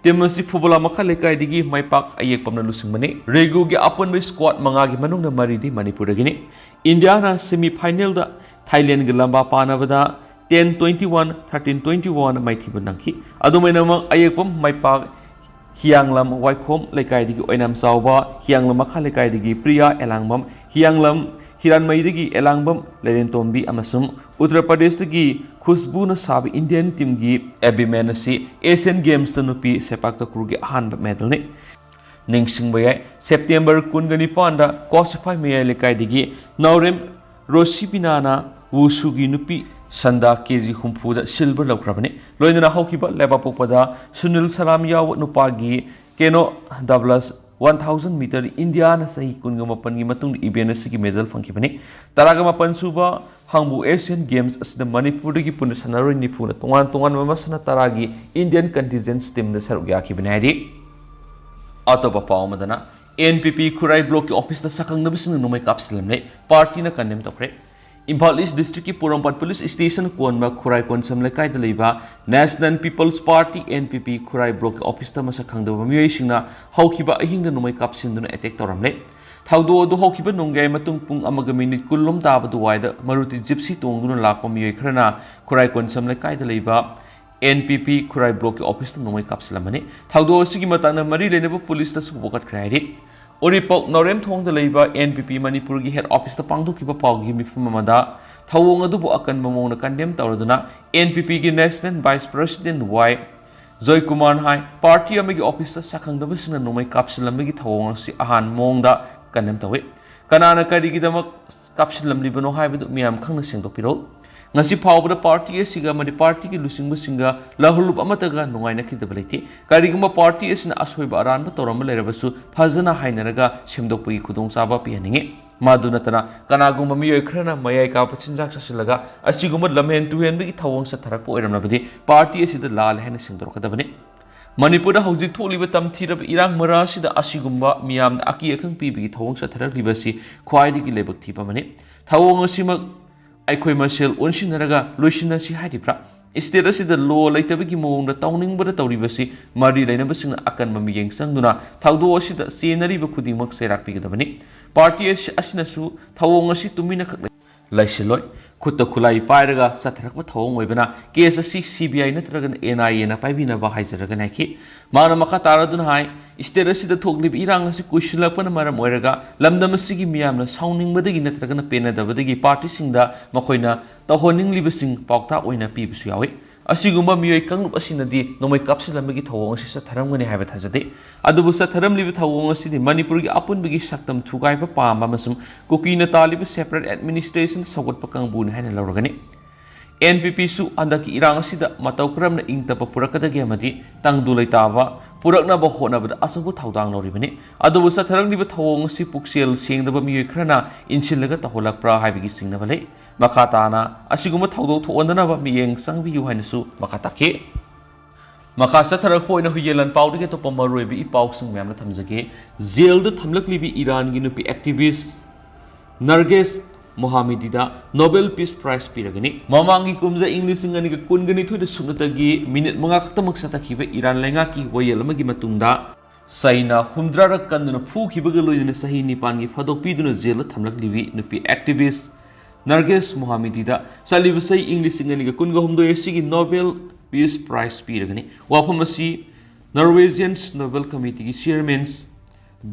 Team ꯑꯁꯤ ꯐꯨꯕꯂꯥ ꯃꯈꯥ ꯂꯩꯀꯥꯏꯗꯒꯤ ꯃꯥꯏꯄꯥꯛ ꯑꯌꯦꯛꯄꯝꯅ ꯂꯨꯆꯤꯡꯕꯅꯤ꯫ Rigoꯒꯤ ꯑꯄꯨꯟꯕ squad ꯃꯉꯥꯒꯤ ꯃꯅꯨꯡꯗ ꯃꯔꯤꯗꯤ ꯃꯅꯤꯄꯨꯔꯗꯒꯤꯅꯤ꯫ ꯏꯟꯗꯤꯌꯥꯅ semi finalꯗ ꯊꯥꯏꯂꯦꯟꯒ ꯂꯝꯕꯥ ꯄꯥꯅꯕꯗ ten twenty one, thirteen twenty one ꯃꯥꯏꯊꯤꯕ ꯅꯪꯈꯤ꯫ ꯑꯗꯨꯃꯥꯏꯅꯃꯛ ꯑꯌꯦꯛꯄꯝ ꯃꯥꯏꯄꯥꯛ ꯍꯤꯌꯥꯡꯂꯝ ꯋꯥꯏꯈꯣꯝ ꯂꯩꯀꯥꯏꯗꯒꯤ ꯑꯣꯏꯅꯥꯝ ꯆꯥꯎꯕ, ꯍꯤꯌꯥꯡꯂꯝ ꯃꯈꯥ ꯂꯩꯀꯥꯏꯗꯒꯤ ꯄ꯭ꯔꯤꯌꯥ ꯑꯦꯂꯥꯡꯕꯝ, ꯍꯤꯌꯥꯡꯂꯝ ꯍꯤꯔꯥꯟꯃꯩꯗꯒꯤ ꯑꯦꯂꯥꯡꯕꯝ ꯂꯩꯔꯦꯟꯇꯣꯝꯕꯤ ꯑꯃꯁꯨꯡ ꯎꯠꯇꯔ ꯄ꯭ꯔꯗꯦꯁꯇꯒꯤ ꯈꯨꯁꯕꯨꯅ ꯁꯥꯕ ꯏꯟꯗꯤꯌꯟ ꯇꯤꯝꯒꯤ ꯑꯦꯕꯤꯃꯦꯟ ꯑꯁꯤ ꯑꯦꯁꯤꯌꯥꯟ ꯒꯦꯝꯁꯇ ꯅꯨꯄꯤ ꯁꯦꯄꯥꯛ ꯇꯀ꯭ꯔꯨꯒꯤ ꯑꯍꯥꯟꯕ ꯃꯦꯗꯜꯅꯤ꯫ ꯅꯤꯡꯁꯤꯡꯕ ꯌꯥꯏ, ꯁꯦꯞꯇꯦꯝꯕꯔ ꯀꯨꯟꯒ ꯅꯤꯄꯥꯟꯗ ꯀ꯭ꯋꯥꯁꯤꯐꯥꯏ ꯃꯌꯥꯏ ꯂꯩꯀꯥꯏꯗꯒꯤ ꯅꯥꯎꯔꯦꯝ ꯔꯣꯁꯤꯕꯤꯅꯥꯅ ꯋꯨꯁꯨꯒꯤ ꯅꯨꯄꯤ ꯁꯟꯗꯥ ꯀꯦ ꯖꯤ ꯍꯨꯝꯐꯨꯗ ꯁꯤꯜꯚꯔ ꯂꯧꯈ꯭ꯔꯕꯅꯤ꯫ ꯂꯣꯏꯅꯅ ꯍꯧꯈꯤꯕ ꯂꯩꯕꯥꯛꯄꯣꯛꯄꯗ ꯁꯨꯅꯤꯜ ꯁꯂꯥꯝ ꯌꯥꯎꯕ ꯅꯨꯄꯥꯒꯤ ꯀꯦꯅꯣ ꯗꯕꯜꯁ ꯋꯥꯟ ꯊꯥꯎꯖꯟ ꯃꯤꯇꯔ ꯏꯟꯗꯤꯌꯥꯅ ꯆꯍꯤ ꯀꯨꯟꯒ ꯃꯥꯄꯟꯒꯤ ꯃꯇꯨꯡꯗ ꯏꯚꯦꯟ ꯑꯁꯤꯒꯤ ꯃꯦꯗꯜ ꯐꯪꯈꯤꯕꯅꯤ꯫ ꯇꯔꯥꯒ ꯃꯥꯄꯟ ꯁꯨꯕ ꯍꯥꯡꯕꯨ ꯑꯦꯁꯤꯌꯟ ꯒꯦꯝꯁ ꯑꯁꯤꯗ ꯃꯅꯤꯄꯨꯔꯗꯒꯤ ꯄꯨꯟꯅ ꯁꯥꯟꯅꯔꯣꯏ ꯅꯤꯐꯨꯅ ꯇꯣꯉꯥꯟ ꯇꯣꯉꯥꯟꯕ ꯃꯁꯥꯟꯅ ꯇꯔꯥꯒꯤ ꯏꯟꯗꯤꯌꯟ ꯀꯟꯇꯤꯟꯖꯦꯟꯠꯁ ꯇꯤꯝꯗ ꯁꯔꯨꯛ ꯌꯥꯈꯤꯕꯅꯤ ꯍꯥꯏꯔꯤ꯫ ꯑꯇꯣꯞꯄ ꯄꯥꯎ ꯑꯃꯗꯅ, ꯑꯦꯟ ꯄꯤ ꯄꯤ ꯈꯨꯔꯥꯏ ꯕ꯭ꯂꯣꯛꯀꯤ ꯑꯣꯐꯤꯁꯇ ꯁꯛꯈꯪꯅꯕꯁꯤꯡꯅ ꯅꯣꯡꯃꯩ ꯀꯥꯞꯁꯤꯜꯂꯝꯂꯦ, ꯄꯥꯔꯇꯤꯅ ꯀꯟꯗꯦꯝ ꯇꯧꯈ꯭ꯔꯦ꯫ ꯏꯝꯐꯥꯜ ꯏꯁ ꯗꯤꯁꯇ꯭ꯔꯤꯛꯀꯤ ꯄꯣꯔꯣꯝꯄꯥꯠ ꯄꯨꯂꯤꯁ ꯁ꯭ꯇꯦꯁꯟ ꯀꯣꯟꯕ ꯈꯨꯔꯥꯏ ꯀꯣꯟꯁꯝ ꯂꯩꯀꯥꯏꯗ ꯂꯩꯕ national people's party, N P P, Khurai ꯕ꯭ꯂꯣꯛꯀꯤ ꯑꯣꯐꯤꯁꯇ ꯃꯁꯛ ꯈꯪꯗꯕ ꯃꯤꯑꯣꯏꯁꯤꯡꯅ ꯍꯧꯈꯤꯕ ꯑꯍꯤꯡꯗ ꯅꯣꯡꯃꯩ ꯀꯥꯞꯁꯤꯟꯗꯨꯅ ꯑꯦꯇꯦꯛ ꯇꯧꯔꯝꯂꯦ꯫ ꯊꯧꯗꯣꯛ ꯑꯗꯨ ꯍꯧꯈꯤꯕ ꯅꯣꯡꯌꯥꯏ ꯃꯇꯨꯡ ꯄꯨꯡ ꯑꯃꯒ ꯃꯤꯅꯤꯠ ꯀꯨꯟ ꯂꯣꯝ ꯇꯥꯕ ꯑꯗꯨꯋꯥꯏꯗ ꯃꯔꯨꯇꯤ ꯖꯤꯞꯁꯤ ꯇꯣꯡꯗꯨꯅ ꯂꯥꯛꯄ ꯃꯤꯑꯣꯏ ꯈꯔꯅ ꯈꯨꯔꯥꯏ ꯀꯣꯟꯁꯝ ꯂꯩꯀꯥꯏꯗ ꯂꯩꯕ ꯑꯦꯟ ꯄꯤ ꯄꯤ ꯈꯨꯔꯥꯏ ꯕ꯭ꯂꯣꯛꯀꯤ ꯑꯣꯐꯤꯁꯇ ꯅꯣꯡꯃꯩ ꯀꯥꯞꯁꯤꯜꯂꯝꯕꯅꯤ꯫ ꯊꯧꯗꯣꯛ ꯑꯁꯤꯒꯤ ꯃꯇꯥꯡꯗ ꯃꯔꯤ ꯂꯩꯅꯕ ꯄꯨꯂꯤꯁꯇꯁꯨ ꯋꯥꯀꯠꯈ꯭ꯔꯦ ꯍꯥꯏꯔꯤ꯫ ꯎꯔꯤꯄꯣꯛ ꯅꯥꯎꯔꯦꯝꯊꯣꯡꯗ ꯂꯩꯕ ꯑꯦꯟ ꯄꯤ ꯄꯤ ꯃꯅꯤꯄꯨꯔꯒꯤ ꯍꯦꯗ ꯑꯣꯐꯤꯁꯇ ꯄꯥꯡꯊꯣꯛꯈꯤꯕ ꯄꯥꯎꯒꯤ ꯃꯤꯐꯝ ꯑꯃꯗ ꯊꯧꯑꯣꯡ ꯑꯗꯨꯕꯨ ꯑꯀꯟꯕ ꯃꯑꯣꯡꯗ ꯀꯟꯗꯦꯝ ꯇꯧꯔꯗꯨꯅ ꯑꯦꯟ ꯄꯤ ꯄꯤꯒꯤ ꯅꯦꯁꯅꯦꯜ ꯚꯥꯏꯁ ꯄ꯭ꯔꯦꯁꯤꯗꯦꯟꯠ ꯋꯥꯏ ꯖꯣꯏꯀꯨꯃꯥꯔꯅ ꯍꯥꯏ, ꯄꯥꯔꯇꯤ ꯑꯃꯒꯤ ꯑꯣꯐꯤꯁꯇ ꯁꯛꯈꯪꯗꯕꯁꯤꯡꯅ ꯅꯣꯡꯃꯩ ꯀꯥꯞꯁꯤꯜꯂꯝꯕꯒꯤ ꯊꯧꯑꯣꯡ ꯑꯁꯤ ꯑꯍꯥꯟꯕ ꯃꯑꯣꯡꯗ ꯀꯟꯗꯦꯝ ꯇꯧꯏ꯫ ꯀꯅꯥꯅ ꯀꯔꯤꯒꯤꯗꯃꯛ ꯀꯥꯞꯁꯤꯜꯂꯝꯂꯤꯕꯅꯣ ꯍꯥꯏꯕꯗꯨ ꯃꯤꯌꯥꯝ ꯈꯪꯅ ꯁꯦꯡꯗꯣꯛꯄꯤꯔꯛꯎ꯫ ꯉꯁꯤ ꯐꯥꯎꯕꯗ ꯄꯥꯔꯇꯤ ꯑꯁꯤꯒ ꯑꯃꯗꯤ ꯄꯥꯔꯇꯤꯒꯤ ꯂꯨꯆꯤꯡꯕꯁꯤꯡꯒ ꯂꯍꯨꯂꯨꯞ ꯑꯃꯠꯇꯒ ꯅꯨꯡꯉꯥꯏꯅꯈꯤꯗꯕ ꯂꯩꯇꯦ꯫ ꯀꯔꯤꯒꯨꯝꯕ ꯄꯥꯔꯇꯤ ꯑꯁꯤꯅ ꯑꯁꯣꯏꯕ ꯑꯔꯥꯟꯕ ꯇꯧꯔꯝꯕ ꯂꯩꯔꯕꯁꯨ ꯐꯖꯅ ꯍꯥꯏꯅꯔꯒ ꯁꯦꯝꯗꯣꯛꯄꯒꯤ ꯈꯨꯗꯣꯡꯆꯥꯕ ꯄꯤꯍꯟꯅꯤꯡꯏ꯫ ꯃꯗꯨ ꯅꯠꯇꯅ ꯀꯅꯥꯒꯨꯝꯕ ꯃꯤꯑꯣꯏ ꯈꯔꯅ ꯃꯌꯥꯏ ꯀꯥꯕ ꯆꯤꯟꯖꯥꯛ ꯆꯥꯁꯤꯜꯂꯒ ꯑꯁꯤꯒꯨꯝꯕ ꯂꯝꯍꯦꯟ ꯇꯨꯍꯦꯟꯕꯒꯤ ꯊꯧꯑꯣꯡ ꯆꯠꯊꯔꯛꯄ ꯑꯣꯏꯔꯝꯂꯕꯗꯤ ꯄꯥꯔꯇꯤ ꯑꯁꯤꯗ ꯂꯥꯜꯂꯦ ꯍꯥꯏꯅ ꯁꯦꯡꯗꯣꯔꯛꯀꯗꯕꯅꯤ꯫ ꯃꯅꯤꯄꯨꯔꯗ ꯍꯧꯖꯤꯛ ꯊꯣꯛꯂꯤꯕ ꯇꯝꯊꯤꯔꯕ ꯏꯔꯥꯡ ꯃꯔꯥ ꯑꯁꯤꯗ ꯑꯁꯤꯒꯨꯝꯕ ꯃꯤꯌꯥꯝꯗ ꯑꯀꯤ ꯑꯈꯪ ꯄꯤꯕꯒꯤ ꯊꯧꯑꯣꯡ ꯆꯠꯊꯔꯛꯂꯤꯕ ꯑꯁꯤ ꯈ꯭ꯋꯥꯏꯗꯒꯤ ꯂꯥꯏꯕꯛ ꯊꯤꯕ ꯑꯃꯅꯤ꯫ ꯊꯧꯑꯣꯡ ꯑꯁꯤꯃꯛ ꯑꯩꯈꯣꯏ ꯃꯁꯦꯜ ꯑꯣꯟꯁꯤꯟꯅꯔꯒ ꯂꯣꯏꯁꯤꯟꯅꯁꯤ ꯍꯥꯏꯔꯤꯕ꯭ꯔꯥ? ꯁ꯭ꯇꯦꯠ ꯑꯁꯤꯗ ꯂꯣ ꯂꯩꯇꯕꯒꯤ ꯃꯑꯣꯡꯗ ꯇꯧꯅꯤꯡꯕꯗ ꯇꯧꯔꯤꯕꯁꯤ ꯃꯔꯤ ꯂꯩꯅꯕꯁꯤꯡꯅ ꯑꯀꯟꯕ ꯃꯤꯠꯌꯦꯡ ꯆꯪꯗꯨꯅ ꯊꯧꯗꯣꯛ ꯑꯁꯤꯗ ꯆꯦꯟꯅꯔꯤꯕ ꯈꯨꯗꯤꯡꯃꯛ ꯆꯩꯔꯥꯛ ꯄꯤꯒꯗꯕꯅꯤ꯫ ꯄꯥꯔꯇꯤ ꯑꯁꯤ-, ꯑꯁꯤꯅꯁꯨ ꯊꯧꯑꯣꯡ ꯑꯁꯤ ꯇꯨꯃꯤꯟꯅ ꯈꯛ ꯂꯩ-, ꯂꯩꯁꯤꯜꯂꯣꯏ꯫ ꯈꯨꯠꯇ ꯈꯨꯠꯂꯥꯏ ꯄꯥꯏꯔꯒ ꯆꯠꯊꯔꯛꯄ ꯊꯧꯑꯣꯡ ꯑꯣꯏꯕꯅ ꯀꯦꯁ ꯑꯁꯤ ꯁꯤ ꯕꯤ ꯑꯥꯏ ꯅꯠꯇ꯭ꯔꯒꯅ ꯑꯦꯟ ꯑꯥꯏ ꯑꯦꯅ ꯄꯥꯏꯕꯤꯅꯕ ꯍꯥꯏꯖꯔꯒꯅꯤ ꯍꯥꯏꯈꯤ꯫ ꯃꯍꯥꯛꯅ ꯃꯈꯥ ꯇꯥꯔꯗꯨꯅ ꯍꯥꯏ, ꯁ꯭ꯇꯦꯠ ꯑꯁꯤꯗ ꯊꯣꯛꯂꯤꯕ ꯏꯔꯥꯡ ꯑꯁꯤ ꯀꯣꯏꯁꯤꯜꯂꯛꯄꯅ ꯃꯔꯝ ꯑꯣꯏꯔꯒ ꯂꯝꯗꯝ ꯑꯁꯤꯒꯤ ꯃꯤꯌꯥꯝꯅ ꯁꯥꯎꯅꯤꯡꯕꯗꯒꯤ ꯅꯠꯇ꯭ꯔꯒꯅ ꯄꯦꯟꯅꯗꯕꯗꯒꯤ ꯄꯥꯔꯇꯤꯁꯤꯡꯗ ꯃꯈꯣꯏꯅ ꯇꯧꯍꯟꯅꯤꯡꯂꯤꯕꯁꯤꯡ ꯄꯥꯎꯇꯥꯛ ꯑꯣꯏꯅ ꯄꯤꯕꯁꯨ ꯌꯥꯎꯏ꯫ ꯑꯁꯤꯒꯨꯝꯕ ꯃꯤꯑꯣꯏ ꯀꯥꯡꯂꯨꯞ ꯑꯁꯤꯅꯗꯤ ꯅꯣꯡꯃꯩ ꯀꯥꯞꯁꯤꯜꯂꯝꯕꯒꯤ ꯊꯧꯑꯣꯡ ꯑꯁꯤ ꯆꯠꯊꯔꯝꯒꯅꯤ ꯍꯥꯏꯕ ꯊꯥꯖꯗꯦ꯫ ꯑꯗꯨꯕꯨ ꯆꯠꯊꯔꯝꯂꯤꯕ ꯊꯧꯑꯣꯡ ꯑꯁꯤꯗꯤ ꯃꯅꯤꯄꯨꯔꯒꯤ ꯑꯄꯨꯟꯕꯒꯤ ꯁꯛꯇꯝ ꯊꯨꯒꯥꯏꯕ ꯄꯥꯝꯕ ꯑꯃꯁꯨꯡ ꯀꯨꯀꯤꯅ ꯇꯥꯜꯂꯤꯕ separate administration ꯁꯧꯒꯠꯄ ꯀꯥꯡꯕꯨꯅꯤ ꯍꯥꯏꯅ ꯂꯧꯔꯒꯅꯤ꯫ ꯑꯦꯟ ꯄꯤ ꯄꯤꯁꯨ ꯍꯟꯗꯛꯀꯤ ꯏꯔꯥꯡ ꯑꯁꯤꯗ ꯃꯇꯧ ꯀꯔꯝꯅ ꯏꯪ ꯇꯞꯄ ꯄꯨꯔꯛꯀꯗꯒꯦ ꯑꯃꯗꯤ ꯇꯪꯗꯨ ꯂꯩꯇꯥꯕ ꯄꯨꯔꯛꯅꯕ ꯍꯣꯠꯅꯕꯗ ꯑꯆꯧꯕ ꯊꯧꯗꯥꯡ ꯂꯧꯔꯤꯕꯅꯤ꯫ ꯑꯗꯨꯕꯨ ꯆꯠꯊꯔꯛꯂꯤꯕ ꯊꯧꯑꯣꯡ ꯑꯁꯤ ꯄꯨꯛꯆꯦꯜ ꯁꯦꯡꯗꯕ ꯃꯤꯑꯣꯏ ꯈꯔꯅ ꯏꯟꯁꯤꯜꯂꯒ ꯇꯧꯍꯜꯂꯛꯄ꯭ꯔꯥ ꯍꯥꯏꯕꯒꯤ ꯆꯤꯡꯅꯕ ꯂꯩ꯫ ꯃꯈꯥ ꯇꯥꯅ ꯑꯁꯤꯒꯨꯝꯕ ꯊꯧꯗꯣꯛ ꯊꯣꯛꯍꯟꯗꯅꯕ ꯃꯤꯠꯌꯦꯡ ꯆꯪꯕꯤꯌꯨ ꯍꯥꯏꯅꯁꯨ ꯃꯈꯥ ꯇꯥꯈꯤ꯫ ꯃꯈꯥ ꯆꯠꯊꯔꯛꯄ ꯑꯣꯏꯅ ꯍꯨꯏꯌꯦꯟ ꯂꯥꯟꯄꯥꯎꯗꯒꯤ ꯑꯇꯣꯞꯄ ꯃꯔꯨꯑꯣꯏꯕ ꯏ ꯄꯥꯎꯁꯤꯡ ꯃꯌꯥꯝꯅ ꯊꯝꯖꯒꯦ꯫ ꯖꯦꯜꯗ ꯊꯝꯂꯛꯂꯤꯕꯤ ꯏꯔꯥꯟꯒꯤ ꯅꯨꯄꯤ activist ꯅꯔꯒꯦꯁ ꯃꯣꯍꯥꯃꯤꯗꯤꯗ Nobel Peace Prize ꯄꯤꯔꯒꯅꯤ꯫ ꯃꯃꯥꯡꯒꯤ ꯀꯨꯝꯖꯥ ꯏꯪ ꯂꯤꯁꯤꯡ ꯑꯅꯤꯒ ꯀꯨꯟꯒ ꯅꯤꯊꯣꯏꯗ ꯁꯨꯞꯅꯇꯒꯤ ꯃꯤꯅꯤꯠ ꯃꯉꯥ ꯈꯛꯇꯃꯛ ꯆꯠꯊꯈꯤꯕ ꯏꯔꯥꯟ ꯂꯩꯉꯥꯛꯀꯤ ꯋꯥꯌꯦꯜ ꯑꯃꯒꯤ ꯃꯇꯨꯡꯗ ꯆꯩꯅ ꯍꯨꯝꯗ꯭ꯔꯥꯔꯛ ꯀꯟꯗꯨꯅ ꯐꯨꯈꯤꯕꯒ ꯂꯣꯏꯅꯅ ꯆꯍꯤ ꯅꯤꯄꯥꯟꯒꯤ ꯐꯥꯗꯣꯛ ꯄꯤꯗꯨꯅ ꯖꯦꯜꯗ ꯊꯝꯂꯛꯂꯤꯕꯤ ꯅꯨꯄꯤ activist ꯅꯔꯒꯦꯁ ꯃꯣꯍꯥꯃꯤꯗꯤꯗ ꯆꯠꯂꯤꯕ ꯆꯍꯤ ꯏꯪ ꯂꯤꯁꯤꯡ ꯑꯅꯤꯒ ꯀꯨꯟꯒ ꯍꯨꯝꯗꯣꯏ ꯑꯁꯤꯒꯤ Nobel Peace Prize ꯄꯤꯔꯒꯅꯤ꯫ ꯋꯥꯐꯝ ꯑꯁꯤ Norwegian Nobel Committeeꯒꯤ chairman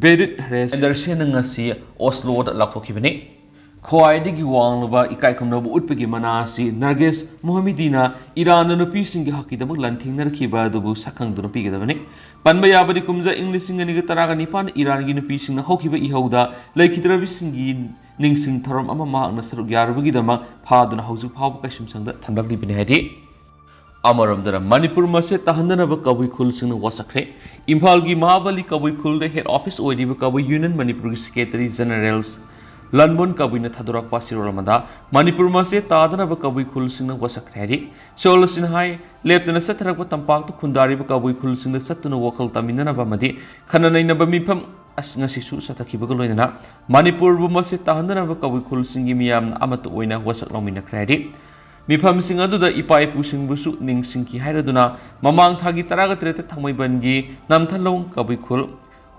Berit Rehnquistꯅ ꯉꯁꯤ ꯑꯣꯁꯂꯣꯗ ꯂꯥꯎꯊꯣꯛꯈꯤꯕꯅꯤ꯫ ꯈ꯭ꯋꯥꯏꯗꯒꯤ ꯋꯥꯡꯂꯕ ꯏꯀꯥꯏ ꯈꯨꯝꯅꯕ ꯎꯠꯄꯒꯤ ꯃꯅꯥ ꯑꯁꯤ ꯅꯔꯒꯦꯁ ꯃꯣꯍꯥꯃꯤꯗꯤꯅ ꯏꯔꯥꯟꯅ ꯅꯨꯄꯤꯁꯤꯡꯒꯤ ꯍꯛꯀꯤꯗꯃꯛ ꯂꯥꯟꯊꯦꯡꯅꯔꯛꯈꯤꯕ ꯑꯗꯨꯕꯨ ꯁꯛꯈꯪꯗꯨꯅ ꯄꯤꯒꯗꯕꯅꯤ꯫ ꯄꯟꯕ ꯌꯥꯕꯗꯤ, ꯀꯨꯝꯖꯥ ꯏꯪ ꯂꯤꯁꯤꯡ ꯑꯅꯤꯒ ꯇꯔꯥꯒ ꯅꯤꯄꯥꯟꯗ ꯏꯔꯥꯟꯒꯤ ꯅꯨꯄꯤꯁꯤꯡꯅ ꯍꯧꯈꯤꯕ ꯏꯍꯧꯗ ꯂꯩꯈꯤꯗ꯭ꯔꯕꯁꯤꯡꯒꯤ ꯅꯤꯡꯁꯤꯡ ꯊꯧꯔꯝ ꯑꯃ ꯃꯍꯥꯛꯅ ꯁꯔꯨꯛ ꯌꯥꯔꯨꯕꯒꯤꯗꯃꯛ ꯐꯥꯗꯨꯅ ꯍꯧꯖꯤꯛ ꯐꯥꯎꯕ ꯀꯩꯁꯨꯝꯁꯪꯗ ꯊꯝꯂꯛꯂꯤꯕꯅꯤ ꯍꯥꯏꯔꯤ꯫ ꯑꯃꯔꯣꯝꯗꯅ ꯃꯅꯤꯄꯨꯔ ꯃꯆꯦꯠ ꯇꯥꯍꯟꯗꯅꯕ ꯀꯕꯨꯏ ꯈꯨꯜꯁꯤꯡꯅ ꯋꯥꯁꯛꯈ꯭ꯔꯦ꯫ ꯏꯝꯐꯥꯜꯒꯤ ꯃꯍꯥꯕꯂꯤ ꯀꯕꯨꯏ ꯈꯨꯜꯗ head office ꯑꯣꯏꯔꯤꯕ ꯀꯕꯨꯏ Union ꯃꯅꯤꯄꯨꯔꯒꯤ secretary general ꯂꯟꯕꯣꯟ ꯀꯕꯨꯏꯅ ꯊꯥꯗꯣꯔꯛꯄ ꯆꯦꯔꯣꯜ ꯑꯃꯗ ꯃꯅꯤꯄꯨꯔ ꯃꯆꯦꯠ ꯇꯥꯗꯅꯕ ꯀꯕꯨꯏ ꯈꯨꯜꯁꯤꯡꯅ ꯋꯥꯁꯛꯈ꯭ꯔꯦ ꯍꯥꯏꯔꯤ꯫ ꯆꯦꯔꯣꯜ ꯑꯁꯤꯅ ꯍꯥꯏ, ꯂꯦꯞꯇꯅ ꯆꯠꯊꯔꯛꯄ ꯇꯝꯄꯥꯛꯇ ꯈꯨꯟꯗꯥꯔꯤꯕ ꯀꯕꯨꯏ ꯈꯨꯜꯁꯤꯡꯗ ꯆꯠꯇꯨꯅ ꯋꯥꯈꯜ ꯇꯝꯃꯤꯟꯅꯅꯕ ꯑꯃꯗꯤ ꯈꯟꯅ ꯅꯩꯅꯕ ꯃꯤꯐꯝ ꯑꯁ ꯉꯁꯤꯁꯨ ꯆꯠꯊꯈꯤꯕꯒ ꯂꯣꯏꯅꯅ ꯃꯅꯤꯄꯨꯔꯕꯨ ꯃꯆꯦꯠ ꯇꯥꯍꯟꯗꯅꯕ ꯀꯕꯨꯏ ꯈꯨꯜꯁꯤꯡꯒꯤ ꯃꯤꯌꯥꯝꯅ ꯑꯃꯠꯇ ꯑꯣꯏꯅ ꯋꯥꯁꯛ ꯂꯧꯃꯤꯟꯅꯈ꯭ꯔꯦ ꯍꯥꯏꯔꯤ꯫ ꯃꯤꯐꯝꯁꯤꯡ ꯑꯗꯨꯗ ꯏꯄꯥ ꯏꯄꯨꯁꯤꯡꯕꯨꯁꯨ ꯅꯤꯡꯁꯤꯡꯈꯤ ꯍꯥꯏꯔꯗꯨꯅ ꯃꯃꯥꯡ ꯊꯥꯒꯤ ꯇꯔꯥꯒ ꯇꯔꯦꯠꯇ ꯊꯥꯡꯃꯩꯕꯟꯒꯤ ꯅꯝꯊꯂꯣꯡ ꯀꯕꯨꯏ ꯈꯨꯜ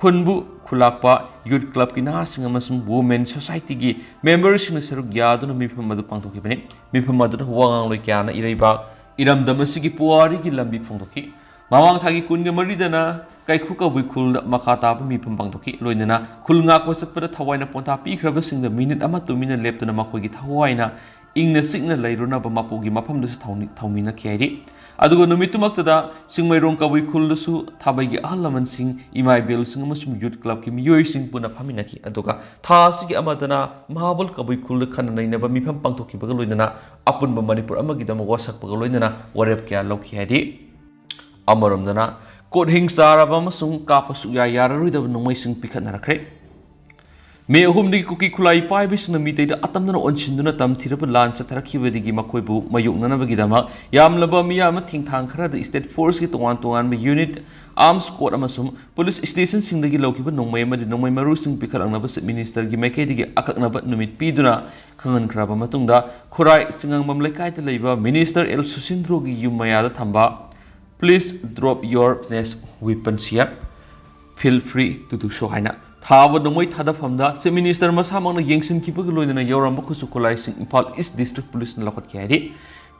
ꯈꯨꯟꯕꯨ ꯈꯨꯜꯂꯥꯛꯄ ꯌꯨꯠ ꯀ꯭ꯂꯕꯀꯤ ꯅꯍꯥꯁꯤꯡ ꯑꯃꯁꯨꯡ ꯋꯨꯃꯦꯟ ꯁꯣꯁꯥꯏꯇꯤꯒꯤ ꯃꯦꯝꯕꯔꯁꯤꯡꯅ ꯁꯔꯨꯛ ꯌꯥꯗꯨꯅ ꯃꯤꯐꯝ ꯑꯗꯨ ꯄꯥꯡꯊꯣꯛꯈꯤꯕꯅꯤ꯫ ꯃꯤꯐꯝ ꯑꯗꯨꯗ ꯋꯥ ꯉꯥꯡꯂꯣꯏ ꯀꯌꯥꯅ ꯏꯔꯩꯕꯥꯛ ꯏꯔꯝꯗꯝ ꯑꯁꯤꯒꯤ ꯄꯨꯋꯥꯔꯤꯒꯤ ꯂꯝꯕꯤ ꯐꯣꯡꯗꯣꯛꯈꯤ꯫ ꯃꯃꯥꯡ ꯊꯥꯒꯤ ꯀꯨꯟꯒ ꯃꯔꯤꯗꯅ ꯀꯩꯈꯨ ꯀꯕꯨꯏ ꯈꯨꯜꯗ ꯃꯈꯥ ꯇꯥꯕ ꯃꯤꯐꯝ ꯄꯥꯡꯊꯣꯛꯈꯤ꯫ ꯂꯣꯏꯅꯅ ꯈꯨꯜ ꯉꯥꯛꯄ ꯆꯠꯄꯗ ꯊꯋꯥꯏꯅ ꯄꯣꯟꯊꯥ ꯄꯤꯈ꯭ꯔꯕꯁꯤꯡꯗ ꯃꯤꯅꯤꯠ ꯑꯃ ꯇꯨꯃꯤꯟꯅ ꯂꯦꯞꯇꯨꯅ ꯃꯈꯣꯏꯒꯤ ꯊꯋꯥꯏꯅ ꯏꯪꯅ ꯆꯤꯛꯅ ꯂꯩꯔꯨꯅꯕ ꯃꯄꯨꯒꯤ ꯃꯐꯝꯗꯁꯨ ꯊꯧꯅꯤ-, ꯊꯧꯃꯤꯟꯅꯈꯤ ꯍꯥꯏꯔꯤ꯫ ꯑꯗꯨꯒ ꯅꯨꯃꯤꯠꯇꯨꯃꯛꯇꯗ ꯆꯤꯡꯃꯩꯔꯣꯡ ꯀꯕꯨꯏ ꯈꯨꯜꯗꯁꯨ ꯊꯥꯕꯩꯒꯤ ꯑꯍꯜ ꯂꯃꯟꯁꯤꯡ, ꯏꯃꯥ ꯏꯕꯦꯜꯁꯤꯡ ꯑꯃꯁꯨꯡ ꯌꯨꯠ ꯀ꯭ꯂꯕꯀꯤ ꯃꯤꯑꯣꯏꯁꯤꯡ ꯄꯨꯟꯅ ꯐꯝꯃꯤꯟꯅꯈꯤ꯫ ꯑꯗꯨꯒ ꯊꯥ ꯑꯁꯤꯒꯤ ꯑꯃꯗꯅ ꯃꯍꯥꯕꯜ ꯀꯕꯨꯏ ꯈꯨꯜꯗ ꯈꯟꯅ ꯅꯩꯅꯕ ꯃꯤꯐꯝ ꯄꯥꯡꯊꯣꯛꯈꯤꯕꯒ ꯂꯣꯏꯅꯅ ꯑꯄꯨꯟꯕ ꯃꯅꯤꯄꯨꯔ ꯑꯃꯒꯤꯗꯃꯛ ꯋꯥꯁꯛꯄꯒ ꯂꯣꯏꯅꯅ ꯋꯥꯔꯦꯞ ꯀꯌꯥ ꯂꯧꯈꯤ ꯍꯥꯏꯔꯤ꯫ ꯑꯃꯔꯣꯝꯗꯅ ꯀꯣꯠ ꯍꯤꯡ ꯆꯥꯔꯕ ꯑꯃꯁꯨꯡ ꯀꯥꯞꯄ ꯁꯨꯛꯌꯥ ꯌꯥꯔꯔꯣꯏꯗꯕ ꯅꯣꯡꯃꯩꯁꯤꯡ ꯄꯤꯈꯠꯅꯔꯛꯈ꯭ꯔꯦ꯫ ꯃꯦ ꯑꯍꯨꯝꯗꯒꯤ ꯀꯨꯀꯤ ꯈꯨꯠꯂꯥꯏ ꯄꯥꯏꯕꯁꯤꯡꯅ ꯃꯤꯇꯩꯗ ꯑꯇꯝꯅꯅ ꯑꯣꯟꯁꯤꯟꯗꯨꯅ ꯇꯝꯊꯤꯔꯕ ꯂꯥꯟ ꯆꯠꯊꯔꯛꯈꯤꯕꯗꯒꯤ ꯃꯈꯣꯏꯕꯨ ꯃꯥꯌꯣꯛꯅꯅꯕꯒꯤꯗꯃꯛ ꯌꯥꯝꯂꯕ ꯃꯤꯌꯥꯝ ꯑꯃ ꯊꯤꯡꯊꯥꯡ ꯈꯔꯗ ꯁ꯭ꯇꯦꯠ ꯐꯣꯔꯁꯀꯤ ꯇꯣꯉꯥꯟ ꯇꯣꯉꯥꯟꯕ ꯌꯨꯅꯤꯠ, ꯑꯥꯔꯝꯁ ꯀꯣꯔꯠ ꯑꯃꯁꯨꯡ ꯄꯨꯂꯤꯁ ꯁ꯭ꯇꯦꯁꯟꯁꯤꯡꯗꯒꯤ ꯂꯧꯈꯤꯕ ꯅꯣꯡꯃꯩ ꯑꯃꯗꯤ ꯅꯣꯡꯃꯩ ꯃꯔꯨꯁꯤꯡ ꯄꯤꯈꯠꯂꯛꯅꯕ ꯆꯤꯐ ꯃꯤꯅꯤꯁꯇꯔꯒꯤ ꯃꯥꯏꯀꯩꯗꯒꯤ ꯑꯀꯛꯅꯕ ꯅꯨꯃꯤꯠ ꯄꯤꯗꯨꯅ ꯈꯪꯍꯟꯈ꯭ꯔꯕ ꯃꯇꯨꯡꯗ, ꯈꯨꯔꯥꯏ ꯆꯤꯉꯥꯡꯕꯝ ꯂꯩꯀꯥꯏꯗ ꯂꯩꯕ ꯃꯤꯅꯤꯁꯇꯔ ꯑꯦꯜ ꯁꯨꯁꯤꯟꯗ꯭ꯔꯣꯒꯤ ꯌꯨꯝ ꯃꯌꯥꯗ ꯊꯝꯕ "Please drop your business weapons here, feel free to do so" ꯍꯥꯏꯅ ꯊꯥꯕ ꯅꯣꯡꯃꯩ ꯊꯥꯗꯐꯝꯗ ꯆꯤꯐ ꯃꯤꯅꯤꯁꯇꯔ ꯃꯁꯥꯃꯛꯅ ꯌꯦꯡꯁꯤꯟꯈꯤꯕꯒ ꯂꯣꯏꯅꯅ ꯌꯧꯔꯝꯕ ꯈꯨꯠꯁꯨ ꯈꯨꯠꯂꯥꯏꯁꯤꯡ ꯏꯝꯐꯥꯜ ꯏꯁ ꯗꯤꯁꯇ꯭ꯔꯤꯛ ꯄꯨꯂꯤꯁꯅ ꯂꯧꯈꯠꯈꯤ ꯍꯥꯏꯔꯤ꯫